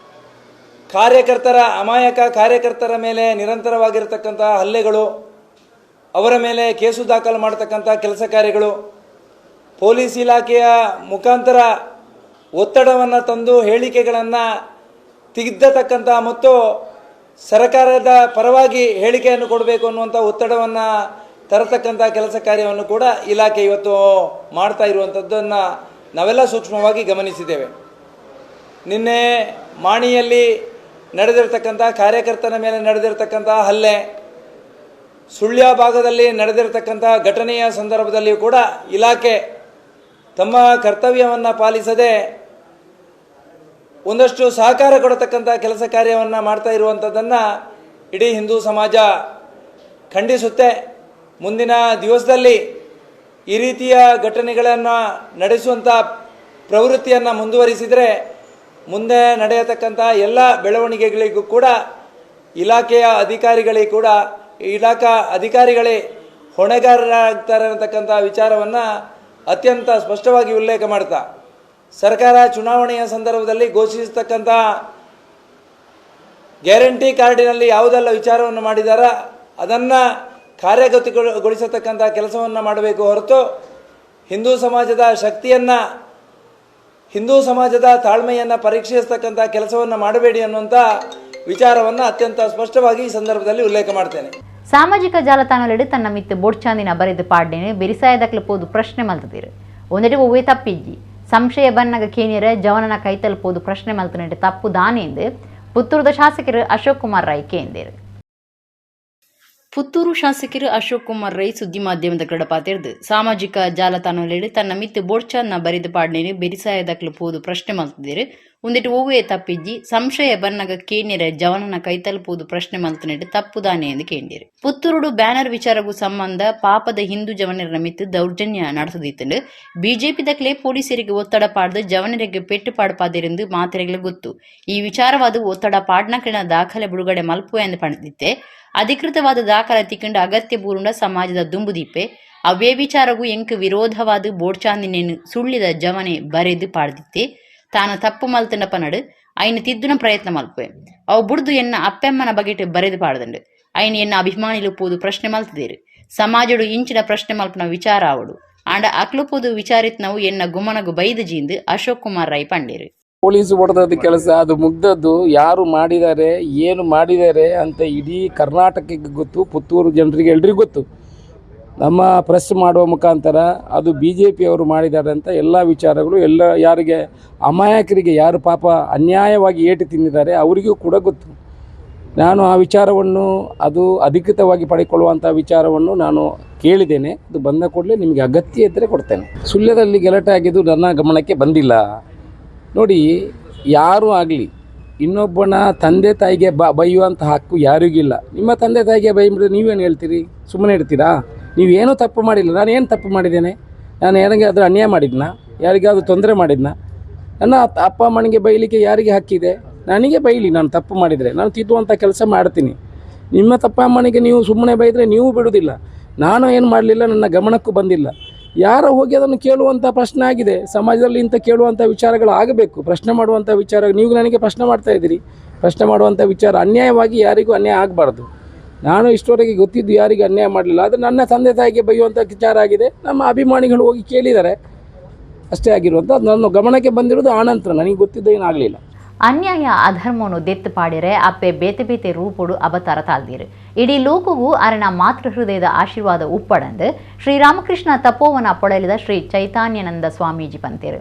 ಕಾರ್ಯಕರ್ತರ ಅಮಾಯಕ ಕಾರ್ಯಕರ್ತರ ಮೇಲೆ ನಿರಂತರವಾಗಿರತಕ್ಕಂಥ ಹಲ್ಲೆಗಳು, ಅವರ ಮೇಲೆ ಕೇಸು ದಾಖಲು ಮಾಡತಕ್ಕಂಥ ಕೆಲಸ ಕಾರ್ಯಗಳು, ಪೊಲೀಸ್ ಇಲಾಖೆಯ ಮುಖಾಂತರ ಒತ್ತಡವನ್ನು ತಂದು ಹೇಳಿಕೆಗಳನ್ನು ತಿದ್ದತಕ್ಕಂಥ ಮತ್ತು ಸರ್ಕಾರದ ಪರವಾಗಿ ಹೇಳಿಕೆಯನ್ನು ಕೊಡಬೇಕು ಅನ್ನುವಂಥ ಒತ್ತಡವನ್ನು ತರತಕ್ಕಂಥ ಕೆಲಸ ಕಾರ್ಯವನ್ನು ಕೂಡ ಇಲಾಖೆ ಇವತ್ತು ಮಾಡ್ತಾ ಇರುವಂಥದ್ದನ್ನು ನಾವೆಲ್ಲ ಸೂಕ್ಷ್ಮವಾಗಿ ಗಮನಿಸಿದ್ದೇವೆ. ನಿನ್ನೆ ಮಾಣಿಯಲ್ಲಿ ನಡೆದಿರ್ತಕ್ಕಂಥ ಕಾರ್ಯಕರ್ತನ ಮೇಲೆ ನಡೆದಿರ್ತಕ್ಕಂಥ ಹಲ್ಲೆ, ಸುಳ್ಯ ಭಾಗದಲ್ಲಿ ನಡೆದಿರ್ತಕ್ಕಂಥ ಘಟನೆಯ ಸಂದರ್ಭದಲ್ಲಿಯೂ ಕೂಡ ಇಲಾಖೆ ತಮ್ಮ ಕರ್ತವ್ಯವನ್ನು ಪಾಲಿಸದೆ ಒಂದಷ್ಟು ಸಹಕಾರ ಕೊಡತಕ್ಕಂಥ ಕೆಲಸ ಕಾರ್ಯವನ್ನು ಮಾಡ್ತಾ ಇರುವಂಥದ್ದನ್ನು ಇಡೀ ಹಿಂದೂ ಸಮಾಜ ಖಂಡಿಸುತ್ತೆ. ಮುಂದಿನ ದಿವಸದಲ್ಲಿ ಈ ರೀತಿಯ ಘಟನೆಗಳನ್ನು ನಡೆಸುವಂಥ ಪ್ರವೃತ್ತಿಯನ್ನು ಮುಂದುವರಿಸಿದರೆ ಮುಂದೆ ನಡೆಯತಕ್ಕಂಥ ಎಲ್ಲ ಬೆಳವಣಿಗೆಗಳಿಗೂ ಕೂಡ ಇಲಾಖೆಯ ಅಧಿಕಾರಿಗಳಿಗೆ ಕೂಡ ಇಲಾಖಾ ಅಧಿಕಾರಿಗಳೇ ಹೊಣೆಗಾರರಾಗ್ತಾರೆ ಅನ್ನತಕ್ಕಂಥ ವಿಚಾರವನ್ನು ಅತ್ಯಂತ ಸ್ಪಷ್ಟವಾಗಿ ಉಲ್ಲೇಖ ಮಾಡ್ತಾ, ಸರ್ಕಾರ ಚುನಾವಣೆಯ ಸಂದರ್ಭದಲ್ಲಿ ಘೋಷಿಸತಕ್ಕಂಥ ಗ್ಯಾರಂಟಿ ಕಾರ್ಡಿನಲ್ಲಿ ಯಾವುದೆಲ್ಲ ವಿಚಾರವನ್ನು ಮಾಡಿದಾರ ಅದನ್ನು ಕಾರ್ಯಗತಗೊಳಿಸತಕ್ಕಂಥ ಕೆಲಸವನ್ನು ಮಾಡಬೇಕು ಹೊರತು ಹಿಂದೂ ಸಮಾಜದ ಶಕ್ತಿಯನ್ನು, ಹಿಂದೂ ಸಮಾಜದ ತಾಳ್ಮೆಯನ್ನು ಪರೀಕ್ಷಿಸತಕ್ಕಂಥ ಕೆಲಸವನ್ನು ಮಾಡಬೇಡಿ ಅನ್ನುವಂಥ ವಿಚಾರವನ್ನು ಅತ್ಯಂತ ಸ್ಪಷ್ಟವಾಗಿ ಈ ಸಂದರ್ಭದಲ್ಲಿ ಉಲ್ಲೇಖ ಮಾಡ್ತೇನೆ. ಸಾಮಾಜಿಕ ಜಾಲತಾಣದಲ್ಲಿ ತನ್ನ ಮಿತ್ತು ಬೋಡ್ಚಾಂದಿನ ಬರೆದು ಪಾಡ್ನೇನು ಬೆರಿಸಾಯದಕ್ಲು ಪೋದು ಪ್ರಶ್ನೆ ಮಲ್ತದಿರು. ಒಂದೆಡೆ ಒವ್ವೇ ತಪ್ಪಿಜ್ಜಿ ಸಂಶಯ ಬನ್ನಗ ಕೇನಿಯರ ಜವನನ ಕೈತಲ್ ಪೋದು ಪ್ರಶ್ನೆ ಮಲ್ತನೆಂಟು ತಪ್ಪು ದಾನೆ ಎಂದು ಪುತ್ತೂರದ ಶಾಸಕರು ಅಶೋಕ್ ಕುಮಾರ್ ರೈ ಕೇಂದಿರು. ಪುತ್ತೂರು ಶಾಸಕರು ಅಶೋಕ್ ಕುಮಾರ್ ರೈ ಸುದ್ದಿ ಮಾಧ್ಯಮದ ಕಡಪಾತಿರ್ದು ಸಾಮಾಜಿಕ ಜಾಲತಾಣದಲ್ಲಿ ತನ್ನ ಮಿತ್ತು ಬೋಡ್ಚಾನ್ನ ಬರೆದು ಪಾಡ್ನೇನು ಬೆರಿಸಾಯದಕ್ಲು ಪೋದು ಪ್ರಶ್ನೆ ಮಲ್ತದಿರು. ಒಂದಿಟ್ಟು ಒವ್ವೇ ತಪ್ಪಿಜ್ಜಿ ಸಂಶಯ ಬನ್ನಗ ಕೇನ್ಯರ ಜವನನ ಕೈತಲುಪುವುದು ಪ್ರಶ್ನೆ ಮಲ್ತನೆಟ್ಟು ತಪ್ಪುದಾನೆ ಎಂದು ಕೇಂದಿರು. ಪುತ್ತೂರುಡು ಬ್ಯಾನರ್ ವಿಚಾರಗೂ ಸಂಬಂಧ ಪಾಪದ ಹಿಂದೂ ಜವನರ ಮಿತ್ತು ದೌರ್ಜನ್ಯ ನಡೆಸದಿತ್ತು. ಬಿಜೆಪಿ ದಕ್ಲೆ ಪೊಲೀಸರಿಗೆ ಒತ್ತಡ ಪಾಡ್ದು ಜವನರಿಗೆ ಪೆಟ್ಟು ಪಾಡ್ಪಾದಿರೆಂದು ಮಾತೆರೆಗಳ ಗೊತ್ತು. ಈ ವಿಚಾರವಾದ ಒತ್ತಡ ಪಾಡ್ನಕಲಿನ ದಾಖಲೆ ಬಿಡುಗಡೆ ಮಲ್ಪು ಎಂದು ಪಡೆದಿತ್ತೆ. ಅಧಿಕೃತವಾದ ದಾಖಲೆ ತಿಕ್ಕಂಡು ಅಗತ್ಯ ಬೂರುಂಡ ಸಮಾಜದ ದುಂಬುದೀಪೆ ಅವೇ ವಿಚಾರಗೂ ಎಂಕ್ ವಿರೋಧವಾದ ಬೋಡ್ಚಾಂದಿನೇನು ಸುಳ್ಳಿದ ಜವನೆ ಬರೆದು ಪಾಡ್ದಿತ್ತೆ. ತಾನು ತಪ್ಪು ಮಲ್ತಂಡ ಪನಡು ಐನ ತಿದ್ದುನ ಪ್ರಯತ್ನ ಮಲ್ಪೆ ಅವು ಬುಡ್ದು ಎನ್ನ ಅಪ್ಪೆಮ್ಮನ ಬಗೆಟ್ ಬರೆದು ಪಾಡ್ದಂಡು ಐನ ಎನ್ನ ಅಭಿಮಾನಿಲು ಪೋದು ಪ್ರಶ್ನೆ ಮಲ್ತದೇರು. ಸಮಾಜಡು ಇಂಚಿನ ಪ್ರಶ್ನೆ ಮಲ್ಪನ ವಿಚಾರ ಅವಡು ಆಂಡ ಅಕ್ಲು ಪೋದು ವಿಚಾರಿತ್ ನಾವು ಎನ್ನ ಗುಮನಗು ಬೈದು ಜೀಂದು ಅಶೋಕ್ ಕುಮಾರ್ ರೈ ಪಂಡೇರು. ಪೊಲೀಸ್ ಹೊಡೆದದ್ದು ಕೆಲಸ ಅದು ಮುಗ್ದದ್ದು. ಯಾರು ಮಾಡಿದ್ದಾರೆ ಏನು ಮಾಡಿದ್ದಾರೆ ಅಂತ ಇಡೀ ಕರ್ನಾಟಕಕ್ಕೆ ಗೊತ್ತು, ಪುತ್ತೂರು ಜನರಿಗೆ ಎಲ್ರಿಗೂ ಗೊತ್ತು. ನಮ್ಮ ಪ್ರೆಸ್ ಮಾಡುವ ಮುಖಾಂತರ ಅದು ಬಿ ಜೆ ಪಿಯವರು ಮಾಡಿದ್ದಾರೆ ಅಂತ ಎಲ್ಲ ವಿಚಾರಗಳು ಎಲ್ಲ ಯಾರಿಗೆ ಅಮಾಯಕರಿಗೆ ಯಾರು ಪಾಪ ಅನ್ಯಾಯವಾಗಿ ಏಟು ತಿಂದಿದ್ದಾರೆ ಅವರಿಗೂ ಕೂಡ ಗೊತ್ತು. ನಾನು ಆ ವಿಚಾರವನ್ನು ಅದು ಅಧಿಕೃತವಾಗಿ ಪಡೆದುಕೊಳ್ಳುವಂಥ ವಿಚಾರವನ್ನು ನಾನು ಕೇಳಿದ್ದೇನೆ. ಅದು ಬಂದ ಕೂಡಲೇ ನಿಮಗೆ ಅಗತ್ಯ ಇದ್ದರೆ ಕೊಡ್ತೇನೆ. ಸುಳ್ಯದಲ್ಲಿ ಗಲಾಟೆ ಆಗಿದ್ದು ನನ್ನ ಗಮನಕ್ಕೆ ಬಂದಿಲ್ಲ. ನೋಡಿ, ಯಾರೂ ಆಗಲಿ ಇನ್ನೊಬ್ಬನ ತಂದೆ ತಾಯಿಗೆ ಬೈಯುವಂಥ ಹಕ್ಕು ಯಾರಿಗಿಲ್ಲ. ನಿಮ್ಮ ತಂದೆ ತಾಯಿಗೆ ಬೈಬಿಟ್ರೆ ನೀವೇನು ಹೇಳ್ತೀರಿ? ಸುಮ್ಮನೆ ಇರ್ತೀರಾ? ನೀವೇನೂ ತಪ್ಪು ಮಾಡಿಲ್ಲ. ನಾನೇನು ತಪ್ಪು ಮಾಡಿದ್ದೇನೆ? ನಾನು ಯಾರಿಗಾದರೂ ಅನ್ಯಾಯ ಮಾಡಿದ್ನಾ? ಯಾರಿಗಾದರೂ ತೊಂದರೆ ಮಾಡಿದ್ನಾ? ನನ್ನ ಅಪ್ಪ ಅಮ್ಮನಿಗೆ ಬೈಲಿಕ್ಕೆ ಯಾರಿಗೆ ಹಕ್ಕಿದೆ? ನನಗೆ ಬೈಲಿ, ನಾನು ತಪ್ಪು ಮಾಡಿದರೆ ನಾನು ತಿದ್ದುವಂಥ ಕೆಲಸ ಮಾಡ್ತೀನಿ. ನಿಮ್ಮ ತಪ್ಪ ಅಮ್ಮನಿಗೆ ನೀವು ಸುಮ್ಮನೆ ಬೈದರೆ ನೀವು ಬಿಡುವುದಿಲ್ಲ. ನಾನು ಏನು ಮಾಡಲಿಲ್ಲ, ನನ್ನ ಗಮನಕ್ಕೂ ಬಂದಿಲ್ಲ. ಯಾರೋ ಹೋಗಿ ಅದನ್ನು ಕೇಳುವಂಥ ಪ್ರಶ್ನೆ ಆಗಿದೆ ಸಮಾಜದಲ್ಲಿ. ಇಂಥ ಕೇಳುವಂಥ ವಿಚಾರಗಳು ಆಗಬೇಕು, ಪ್ರಶ್ನೆ ಮಾಡುವಂಥ ವಿಚಾರ. ನೀವು ನನಗೆ ಪ್ರಶ್ನೆ ಮಾಡ್ತಾ ಇದ್ದೀರಿ. ಪ್ರಶ್ನೆ ಮಾಡುವಂಥ ವಿಚಾರ, ಅನ್ಯಾಯವಾಗಿ ಯಾರಿಗೂ ಅನ್ಯಾಯ ಆಗಬಾರ್ದು. ನಾನು ಇಷ್ಟವರೆಗೆ ಗೊತ್ತಿದ್ದು ಯಾರಿಗೂ ಅನ್ಯಾಯ ಮಾಡಲಿಲ್ಲ. ಆದರೆ ನನ್ನ ತಂದೆ ತಾಯಿಗೆ ಬೈಯುವಂಥ ವಿಚಾರ ಆಗಿದೆ. ನಮ್ಮ ಅಭಿಮಾನಿಗಳು ಹೋಗಿ ಕೇಳಿದ್ದಾರೆ, ಅಷ್ಟೇ ಆಗಿರುವಂಥ. ನನ್ನ ಗಮನಕ್ಕೆ ಬಂದಿರೋದು ಆನಂತರ, ನನಗೆ ಗೊತ್ತಿದ್ದು ಏನಾಗಲಿಲ್ಲ. ಅನ್ಯಾಯ ಅಧರ್ಮವನ್ನು ದೆತ್ತು ಪಾಡಿರೆ ಅಪ್ಪೆ ಬೇತೆ ಬೇತೆ ರೂಪೋಡು ಅವತಾರ ತಾಳ್ದೀರು. ಇಡೀ ಲೋಕಗೂ ಅರಣ ಮಾತೃ ಹೃದಯದ ಆಶೀರ್ವಾದ ಉಪ್ಪಡಂದು ಶ್ರೀರಾಮಕೃಷ್ಣ ತಪೋವನ ಪೊಳಲಿದ ಶ್ರೀ ಚೈತನ್ಯಾನಂದ ಸ್ವಾಮೀಜಿ ಪಂತೇರು.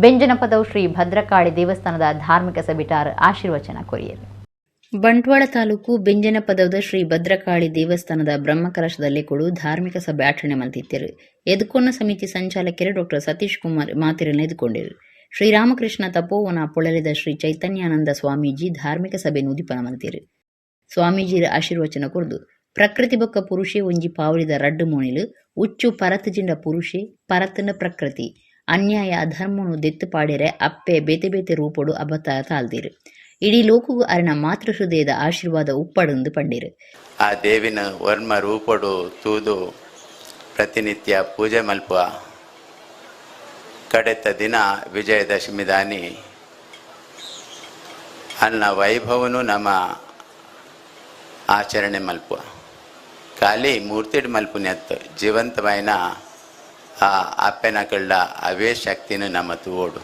ಬೆಂಜನಪದವು ಶ್ರೀ ಭದ್ರಕಾಳಿ ದೇವಸ್ಥಾನದ ಧಾರ್ಮಿಕ ಸಭಿಟಾರ್ ಆಶೀರ್ವಚನ ಕೊರಿಯರು. ಬಂಟ್ವಾಳ ತಾಲೂಕು ಬೆಂಜನಪದವದ ಶ್ರೀ ಭದ್ರಕಾಳಿ ದೇವಸ್ಥಾನದ ಬ್ರಹ್ಮಕಲಶದಲ್ಲಿ ಕೊಡು ಧಾರ್ಮಿಕ ಸಭೆ ಆಚರಣೆ ಮಲ್ತಿತ್ತರು. ಎದ್ಕೊನ್ನ ಸಮಿತಿ ಸಂಚಾಲಕರು ಡಾಕ್ಟರ್ ಸತೀಶ್ ಕುಮಾರ್ ಮಾತಿರನ್ನು ಎದ್ಕೊಂಡಿರು. ಶ್ರೀರಾಮಕೃಷ್ಣ ತಪೋವನ ಪೊಳಲಿದ ಶ್ರೀ ಚೈತನ್ಯಾನಂದ ಸ್ವಾಮೀಜಿ ಧಾರ್ಮಿಕ ಸಭೆ ಉದಿಪನ ಮಲ್ತಿರು. ಸ್ವಾಮೀಜಿರ ಆಶೀರ್ವಚನ ಕೊರ್ದು ಪ್ರಕೃತಿ ಬೊಕ್ಕ ಪುರುಷೆ ಒಂಜಿ ಪಾವಳಿದ ರಡ್ಡು ಮೋಣಿಲು. ಉಚ್ಚು ಪರತುಜಿಂಡ ಪುರುಷೆ, ಪರತನ ಪ್ರಕೃತಿ. ಅನ್ಯಾಯ ಅಧರ್ಮನು ದೆತ್ತು ಪಾಡಿರೆ ಅಪ್ಪೆ ಬೇತೆ ಬೇತೆ ರೂಪೊಡು ಅಬತಾರ ತಾಳ್ದಿರು. ಇಡೀ ಲೋಕಗೂ ಅರಣ ಮಾತೃ ಹೃದಯದ ಆಶೀರ್ವಾದ ಉಪ್ಪಡಂದು ಪಂಡಿರು. ಆ ದೇವಿನ ವರ್ಮ ರೂಪಡು ತೂದು ಪ್ರತಿನಿತ್ಯ ಪೂಜೆ ಮಲ್ಪುವ. ಕಡೆತ ದಿನ ವಿಜಯದಶಮಿ ದಾನಿ ಅನ್ನ ವೈಭವನು ನಮ್ಮ ಆಚರಣೆ ಮಲ್ಪುವ. ಖಾಲಿ ಮೂರ್ತಿಡ್ ಮಲ್ಪುನೆತ್ತು ಜೀವಂತವಾಯಿನ ಆ ಅಪ್ಪೆನಕಳ್ಳ ಅವೇ ಶಕ್ತಿನ ನಮ್ಮ ತೂವೋಡು.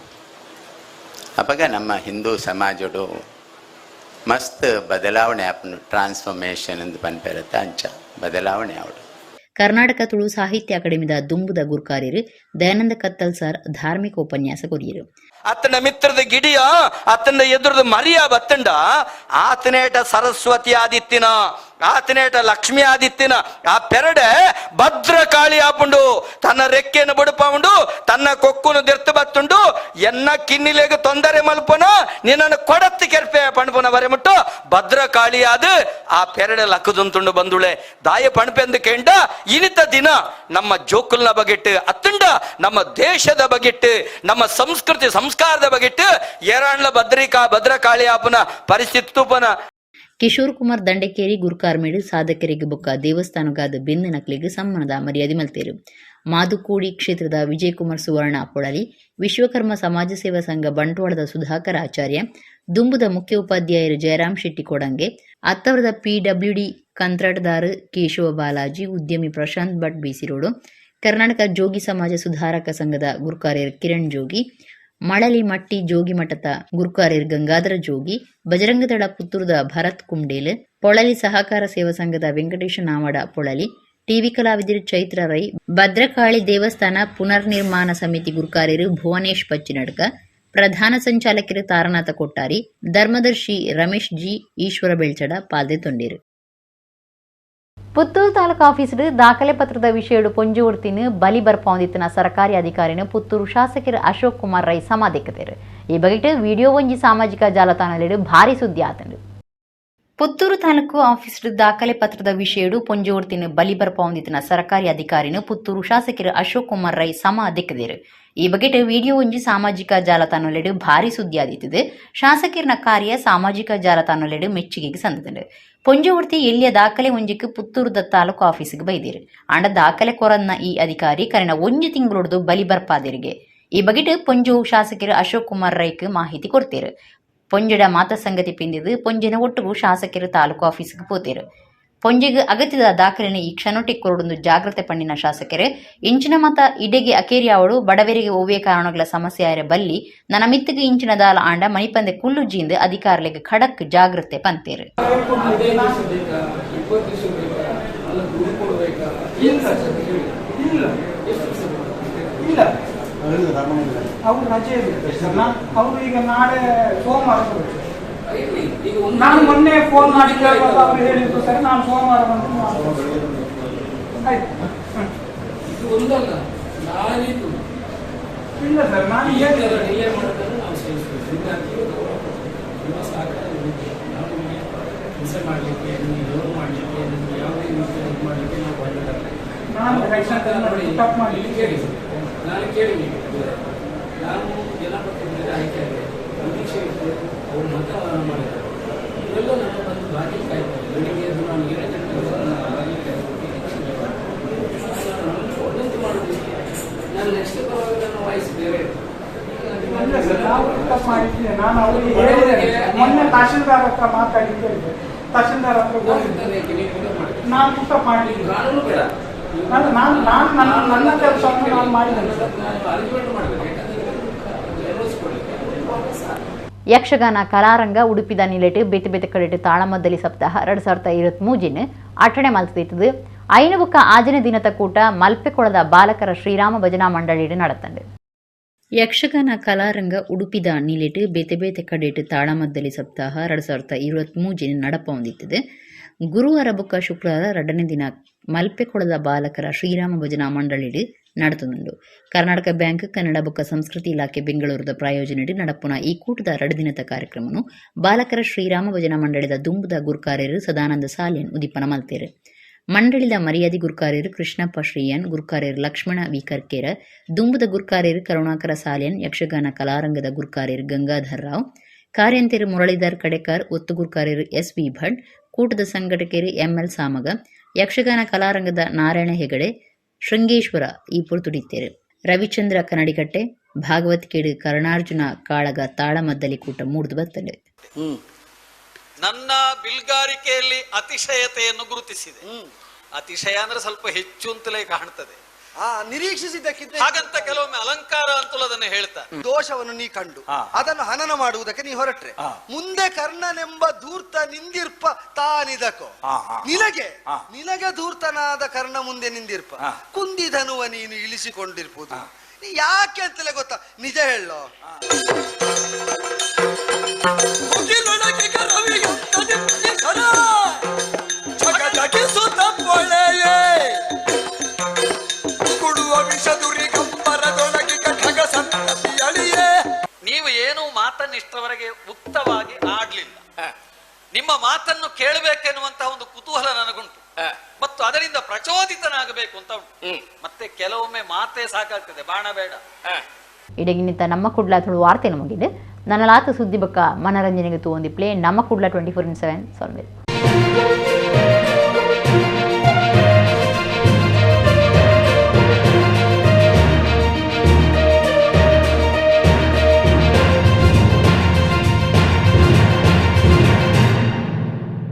ಅಪಗ ನಮ್ಮ ಹಿಂದೂ ಸಮಾಜಡು ಮಸ್ತ್ ಬದಲಾವಣೆ ಆಪುಂಡು. ಟ್ರಾನ್ಸ್ಫಾರ್ಮೇಷನ್ ಎಂದು ಪನ್ಪೆರತ್ತ ಅಂಚ ಬದಲಾವಣೆ ಆವಡು. ಕರ್ನಾಟಕ ತುಳು ಸಾಹಿತ್ಯ ಅಕಾಡೆಮಿದ ದುಂಬುದ ಗುರ್ಕಾರ್ಯರು ದಯಾನಂದ ಕತ್ತಲ್ ಸರ್ ಧಾರ್ಮಿಕ ಉಪನ್ಯಾಸ ಕೊರಿಯರು. ಅತ್ತನ ಮಿತ್ರದ ಗಿಡಿಯ ಅತ್ತನ ಎದುರದ ಮರಿಯ ಬತ್ತಂಡ ಆತನೇಟ ಸರಸ್ವತಿ ಆದಿತ್ತಿನ, ಆತನೇಟ ಲಕ್ಷ್ಮಿ ಆದಿತ್ತಿನ ಆ ಪೆರಡೆ ಭದ್ರಕಾಳಿ ಆಪುಂಡು. ತನ್ನ ರೆಕ್ಕೆಯನ್ನು ಬುಡಪಾವುಂಡು, ತನ್ನ ಕೊಕ್ಕುನು ದೆರ್ತು ಬತ್ತುಂಡು. ಎನ್ನ ಕಿನ್ನಿಲೆಗೆ ತೊಂದರೆ ಮಲ್ಪನ, ನಿನ್ನನ್ನು ಕೊಡತ್ತಿ ಕೆರ್ಪೆ ಪಣಪುನ ಬರೆಮುಟ್ಟು ಭದ್ರಕಾಳಿಯಾದ ಆ ಪೆರಡೆ ಲಕ್ಕದುಂತುಂಡು ಬಂದುಳೆ. ದಾಯ ಪಣಪೆಂದು ಕೇಂಡ ಇನಿತ ದಿನ ನಮ್ಮ ಜೋಕುಲ್ನ ಬಗೆಟ್ಟು ಅತ್ತುಂಡ ನಮ್ಮ ದೇಶದ ಬಗೆಟ್ಟು ನಮ್ಮ ಸಂಸ್ಕೃತಿ ಸಂಸ್ಕಾರದ ಬಗೆಟ್ಟು ಏರಾಣ್ಲ ಭದ್ರಿಕಾ ಭದ್ರಕಾಳಿ ಆಪುನ ಪರಿಸ್ಥಿತಿ ತೂಪನ. ಕಿಶೋರ್ ಕುಮಾರ್ ದಂಡಕೇರಿ ಗುರ್ಕಾರ್ಮೇಡು ಸಾಧಕರಿಗೆ ಬೊಕ್ಕ ದೇವಸ್ಥಾನಗಾದ ಬೆಂದು ನಕ್ಲಿಗೆ ಸಮ್ಮಾನದ ಮರ್ಯಾದೆ ಮಲ್ತೇರು. ಮಾದುಕೋಡಿ ಕ್ಷೇತ್ರದ ವಿಜಯಕುಮಾರ್ ಸುವರ್ಣ ಪೊಳಲಿ, ವಿಶ್ವಕರ್ಮ ಸಮಾಜ ಸೇವಾ ಸಂಘ ಬಂಟ್ವಾಳದ ಸುಧಾಕರ ಆಚಾರ್ಯ, ದುಂಬುದ ಮುಖ್ಯ ಉಪಾಧ್ಯಾಯರು ಜಯರಾಮ್ ಶೆಟ್ಟಿ ಕೊಡಂಗೆ, ಅತ್ತವರದ ಪಿಡಬ್ಲ್ಯೂಡಿ ಕಂತ್ರಾಟದಾರ ಕೇಶವ ಬಾಲಾಜಿ, ಉದ್ಯಮಿ ಪ್ರಶಾಂತ್ ಭಟ್ ಬಿಸಿ ರೋಡು, ಕರ್ನಾಟಕ ಜೋಗಿ ಸಮಾಜ ಸುಧಾರಕ ಸಂಘದ ಗುರ್ಕಾರ್ಯರ್ ಕಿರಣ್ ಜೋಗಿ, ಮಳಲಿ ಮಟ್ಟಿ ಜೋಗಿ ಮಠದ ಗುರ್ಕಾರ್ಯರ್ ಗಂಗಾಧರ ಜೋಗಿ, ಬಜರಂಗದಳ ಪುತ್ತೂರದ ಭರತ್ ಕುಂಡೇಲ್, ಪೊಳಲಿ ಸಹಕಾರ ಸೇವಾ ಸಂಘದ ವೆಂಕಟೇಶ ನಾವಡ ಪೊಳಲಿ, ಟಿವಿ ಕಲಾವಿದರು ಚೈತ್ರ ರೈ, ಭದ್ರಕಾಳಿ ದೇವಸ್ಥಾನ ಪುನರ್ನಿರ್ಮಾಣ ಸಮಿತಿ ಗುರ್ಕಾರ್ಯರು ಭುವನೇಶ್ ಪಚ್ಚಿನಡ್ಕ, ಪ್ರಧಾನ ಸಂಚಾಲಕರು ತಾರನಾಥ ಕೊಟ್ಟಾರಿ, ಧರ್ಮದರ್ಶಿ ರಮೇಶ್ ಜಿ ಈಶ್ವರ ಬೆಳ್ಚಡ ಪಾಲ್ದೆ ತೊಂಡೀರು. ಪುತ್ತೂರು ತಾಲೂಕು ಆಫೀಸ್ಡ್ ದಾಖಲೆ ಪತ್ರದ ವಿಷಯಡು ಪೊಂಜುವರ್ತಿನ ಬಲಿ ಬರ್ಪಾವಂದಿತ್ತಿನ ಸರ್ಕಾರಿ ಅಧಿಕಾರಿನ ಪುತ್ತೂರು ಶಾಸಕರು ಅಶೋಕ್ ಕುಮಾರ್ ರೈ ಸಮಾಧಿಕತೆರು. ಈ ಬಗೆಟ್ ವಿಡಿಯೋ ಒಂಜಿ ಸಾಮಾಜಿಕ ಜಾಲತಾಣದಲ್ಲಿ ಭಾರಿ ಸುದ್ದಿ ಆತಂಡು. ಪುತ್ತೂರು ತಾಲೂಕು ಆಫೀಸ್ ದಾಖಲೆ ಪತ್ರದ ವಿಷಯಡು ಪೊಂಜೋರ್ತಿನ ಬಲಿ ಬರ್ಪಾವಂದಿತ್ತಿನ ಸರ್ಕಾರಿ ಅಧಿಕಾರಿನ ಪುತ್ತೂರು ಶಾಸಕರು ಅಶೋಕ್ ಕುಮಾರ್ ರೈ ಸಮ ದಿಕ್ಕದಿರು. ಈ ಬಗೆಟ್ ವಿಡಿಯೋ ಒಂಜಿ ಸಾಮಾಜಿಕ ಜಾಲತಾಣಲೆಡು ಭಾರಿ ಸುದ್ದಿ ಆದಿತ್ತಿದೆ. ಶಾಸಕರ್ನ ಕಾರ್ಯ ಸಾಮಾಜಿಕ ಜಾಲತಾಣಲೆಡು ಮೆಚ್ಚುಗೆಗೆ ಸಂದದಂಡು. ಪೊಂಜೋವರ್ತಿ ಎಲ್ಲಿಯ ದಾಖಲೆ ಒಂಜಿಕ್ ಪುತ್ತೂರುದ ತಾಲೂಕು ಆಫೀಸ್ಗೆ ಬೈದಿರು. ಆಂಡ ದಾಖಲೆ ಕೊರನ್ನ ಈ ಅಧಿಕಾರಿ ಕರಿನ ಒಂಜಿ ತಿಂಗಳೊಡ್ದು ಬಲಿ ಬರ್ಪಾದಿರಿಗೆ. ಈ ಬಗೆಟ್ ಪೊಂಜೋ ಶಾಸಕರು ಅಶೋಕ್ ಕುಮಾರ್ ರೈಕ್ ಮಾಹಿತಿ ಕೊಡ್ತೇರು. ಪೊಂಜೆಡ ಮಾತ ಸಂಗತಿ ಪಿಂದಿದ್ದು ಪೊಂಜೆನ ಒಟ್ಟುಗು ಶಾಸಕರು ತಾಲೂಕು ಆಫೀಸ್ಗೆ ಪೋತೇರು. ಪೊಂಜೆಗ್ ಅಗತ್ಯದ ದಾಖಲೆನ ಈ ಕ್ಷಣೊಟ್ಟಿ ಕೊರಡೊಂದು ಜಾಗ್ರತೆ ಪಣ್ಣಿನ ಶಾಸಕರು ಇಂಚಿನ ಮತ ಇಡೆಗೆ ಅಕೇರಿಯಾವಡು, ಬಡವರಿಗೆ ಒವ್ವೇ ಕಾರಣಗಳ ಸಮಸ್ಯೆ ಆಯರೆ ಬಲ್ಲಿ, ನನ್ನ ಮಿತ್ತಿಗೆ ಇಂಚಿನ ದಾಲ ಆಂಡ ಮಣಿಪಂದೆ ಕುಲ್ಲುಜಿಂದ ಅಧಿಕಾರಿಗಳಿಗೆ ಖಡಕ್ ಜಾಗ್ರತೆ ಪಂತೇರು. 20 ದಿವಸ ಬೇಕಾ, ಅಲ್ಲ ದುಡ್ಡು ಕೊಡಬೇಕಾ? ಏನು ಹೇಳಿ. ಇಲ್ಲ. ಎಷ್ಟು ದಿವಸ ಬೇಕು? ಇಲ್ಲ, ಅವರು ರಜೆ ಇದೆ. ಅವರು ಈಗ ನಾಳೆ ಸೋಮವಾರ ಬರ್ತಾರೆ. ಇರ್ಲಿ, ಈಗ ಒಂದು ನಾನು ಮೊನ್ನೆ ಫೋನ್ ಮಾಡಿ ಕೇಳುವಾಗ ಅವರು ಹೇಳಿದ್ರು, ಸರ್, ನಾನು ಸೋಮವಾರ ಬಂದು ಮಾಡ್ತೇನೆ. ಆಯ್ತು. ಇದು ಒಂದಲ್ಲ, ನಾನಿದ್ದು ಇಲ್ಲ ಸರ್, ನಾನು ಈ ಹೇಳಿ ಥರ ಡಿಲೇ ಮಾಡೋದನ್ನು ನಾವು ಸಹಿಸ್ತೀವಿ. ನಿಮಗೆ ಅತೀವ ಗೌರವ ಕೊಡ್ತೀವಿ. ನಿಮ್ಮ ಸಹಕಾರ ಇರುತ್ತೆ. ನಾವು ನಿಮಗೆ ಹಿಂಸೆ ಮಾಡಲಿಕ್ಕೆ, ನಿಮಗೆ ಲೋನ್ ಮಾಡಲಿಕ್ಕೆ, ನಿಮಗೆ ಯಾವುದೇ ರೀತಿಯ ಇದು ಮಾಡಲಿಕ್ಕೆ ನಾವು ಬಂದಿಲ್ಲ. ನಾನು ತಪ್ಪು ಮಾಡಿ ಕೇಳಿ, ನಾನು ಕೇಳಿ, ನಾನು ಜನಪ್ರತಿನಿಧಿ ಆಯ್ಕೆ ಆಗಿದೆ, ನಿರೀಕ್ಷೆ ಇತ್ತು, ಅವರು ಮತದಾನ ಮಾಡಿದ್ದಾರೆ. ಇವೆಲ್ಲ ನನ್ನ ಬಂದು ಬಾಗಿಲು ಕಾಯ್ತಾರೆ. ಬೆಳಿಗ್ಗೆ ಎದ್ದು ನಾನು 7 ಗಂಟೆಗೆ ಬಾಗಿಲು ಕಾಯ್ತೀನಿ. ಒಂದೊಂದು ಮಾಡೋದಕ್ಕೆ ನಾನು ನೆಕ್ಸ್ಟ್ ಬರುವಾಗ ನನ್ನ ವಾಯ್ಸ್ ಬೇರೆ ಇರ್ತದೆ. ಇಲ್ಲ ಸರ್, ನಾವು ತಪ್ಪು ಮಾಡಿದ್ದೀನಿ. ನಾನು ಅವರಿಗೆ ಹೇಳಿದ್ದೇನೆ, ಮೊನ್ನೆ ತಹಶೀಲ್ದಾರ್ ಹತ್ರ ಮಾತಾಡಿ ಕೇಳಿದೆ, ತಹಶೀಲ್ದಾರ್ ಹತ್ರ ಹೋಗಿದ್ದೆ. ನಾನು ಪುಟ್ಟಪ್ ಮಾಡಲಿಲ್ಲ. ಕಾನೂನು ಬೇಡ. ನಾನು ನಾನು ನಾನು ನನ್ನ ನನ್ನ ಕೆಲಸವನ್ನು ನಾನು ಮಾಡಿದ್ದೇನೆ ಸರ್. ನಾನು ಆರ್ಗ್ಯುಮೆಂಟ್ ಮಾಡಬೇಕು, ಯಾಕಂದ್ರೆ ನೆರವೇರಿಸ್ಕೊಡ್ಲಿಕ್ಕೆ ವಾಪಸ್ ಯಕ್ಷಗಾನ ಕಲಾರಂಗ ಉಡುಪಿದ ನಿಲೆಟ್ ಬೇತೆ ಬೇತೆ ಕಡೆಟ್ ತಾಳಮದ್ದಲಿ ಸಪ್ತಾಹ 2023 ಆಚರಣೆ ಮಲ್ತಿತ್ತದು. ಐನು ಬೊಕ್ಕ ಆಜನೇ ದಿನದ ಕೂಟ ಮಲ್ಪೆಕೊಳದ ಬಾಲಕರ ಶ್ರೀರಾಮ ಭಜನಾ ಮಂಡಳಿಡ್ ನಡತಂಡು. ಯಕ್ಷಗಾನ ಕಲಾರಂಗ ಉಡುಪಿದ ನಿಲೆಟ್ ಬೇತೆ ಬೇತೆ ಕಡೆಟ್ ತಾಳಮದ್ದಲಿ ಸಪ್ತಾಹ 2023 ನಡಪ ಹೊಂದಿತ್ತದೆ. ಗುರುವಾರ ಬೊಕ್ಕ ಶುಕ್ರವಾರ ಎರಡನೇ ದಿನ ಮಲ್ಪೆಕೊಳದ ಬಾಲಕರ ಶ್ರೀರಾಮ ಭಜನಾ ಮಂಡಳಿಡ್ ನಡತುಂಡು. ಕರ್ನಾಟಕ ಬ್ಯಾಂಕ್ ಕನ್ನಡ ಬೊಕ್ಕ ಸಂಸ್ಕೃತಿ ಇಲಾಖೆ ಬೆಂಗಳೂರದ ಪ್ರಾಯೋಜನೆಡ್ ನಡಪುನ ಈ ಕೂಟದ 2 ದಿನದ ಕಾರ್ಯಕ್ರಮನು ಬಾಲಕರ ಶ್ರೀರಾಮ ಭಜನಾ ಮಂಡಳಿದ ದುಂಬುದ ಗುರ್ಕಾರ್ಯರು ಸದಾನಂದ ಸಾಲಿಯನ್ ಉದಿಪನ ಮಲ್ತೇರು. ಮಂಡಳಿದ ಮರ್ಯಾದೆ ಗುರ್ಕಾರ್ಯರು ಕೃಷ್ಣಪ್ಪ ಶ್ರೀಯನ್, ಗುರ್ಕಾರ್ಯರು ಲಕ್ಷ್ಮಣ ವಿ ಕರ್ಕೇರ, ದುಂಬುದ ಗುರ್ಕಾರ್ಯರು ಕರುಣಾಕರ ಸಾಲಿಯನ್, ಯಕ್ಷಗಾನ ಕಲಾರಂಗದ ಗುರ್ಕಾರ್ಯರು ಗಂಗಾಧರ್ ರಾವ್, ಕಾರ್ಯಂತೆರು ಮುರಳೀಧರ್ ಕಡೆಕಾರ್, ಒತ್ತು ಗುರ್ಕಾರ್ಯರು ಎಸ್ ವಿ ಭಟ್, ಕೂಟದ ಸಂಘಟಕರು ಎಂಎಲ್ ಸಾಮಗ, ಯಕ್ಷಗಾನ ಕಲಾರಂಗದ ನಾರಾಯಣ ಹೆಗಡೆ, ಶೃಂಗೇಶ್ವರ ಈ ಪೊರ್ತುಡಿತ್ತೇರು. ರವಿಚಂದ್ರ ಕನ್ನಡಿಕಟ್ಟೆ, ಭಾಗವತ್ ಕೇಡು ಕರುಣಾರ್ಜುನ ಕಾಳಗ ತಾಳಮದ್ದಲಿ ಕೂಟ ಮೂಡ್ದು ಬರ್ತದೆ. ನನ್ನ ಬಿಲ್ಗಾರಿಕೆಯಲ್ಲಿ ಅತಿಶಯತೆಯನ್ನು ಗುರುತಿಸಿದೆ. ಅತಿಶಯ ಅಂದ್ರೆ ಸ್ವಲ್ಪ ಹೆಚ್ಚು ಅಂತಲೇ ಕಾಣ್ತದೆ. ನಿರೀಕ್ಷಿಸಿದ್ದಕ್ಕಿಂತ ಹಾಗಂತ ಕೆಲವೊಮ್ಮೆ ಅಲಂಕಾರ ಅಂತಲೂ ಅದನ್ನು ಹೇಳ್ತಾರೆ. ದೋಷವನ್ನು ನೀ ಕಂಡು ಅದನ್ನು ಹನನ ಮಾಡುವುದಕ್ಕೆ ನೀ ಹೊರಟ್ರೆ ಮುಂದೆ ಕರ್ಣನೆಂಬ ಧೂರ್ತ ನಿಂದಿರ್ಪ ತಾನಿದಕೋ ನಿನಗೆ ನಿನಗೆ ಧೂರ್ತನಾದ ಕರ್ಣ ಮುಂದೆ ನಿಂದಿರ್ಪ ಕುಂದಿಧನುವ ನೀನು ಇಳಿಸಿಕೊಂಡಿರ್ಬೋದು. ನೀ ಯಾಕೆ ಅಂತಲೇ ಗೊತ್ತಾ? ನಿಜ ಹೇಳೋ. ನೀವು ಏನು ಮಾತನ್ನು ಇಷ್ಟರವರೆಗೆ ಉಕ್ತವಾಗಿ ಆಡ್ಲಿಲ್ಲ. ನಿಮ್ಮ ಮಾತನ್ನು ಕೇಳಬೇಕೆನ್ನುವಂತಹ ಒಂದು ಕುತೂಹಲ ನನಗುಂಟು ಮತ್ತು ಅದರಿಂದ ಪ್ರಚೋದಿತನಾಗಬೇಕು ಅಂತ ಉಂಟು. ಮತ್ತೆ ಕೆಲವೊಮ್ಮೆ ಮಾತೇ ಸಾಕಾಗ್ತದೆ, ಬಾಣ ಬೇಡ. ಇಡಗಿನಿಂತ ನಮ್ಮ ಕುಡ್ಲ ತುಳು ವಾರ್ತೆಯನ್ನು ಮುಗಿದೆ. ನನ್ನ ಲಾತ ಸುದ್ದಿ ಬಕ್ಕ ಮನರಂಜನೆಗೆ ತೂವೊಂದಿ ಪ್ಲೇ ನಮ್ಮ ಕುಡ್ಲ 24/7 ಸೊಲ್ಮೆರ್.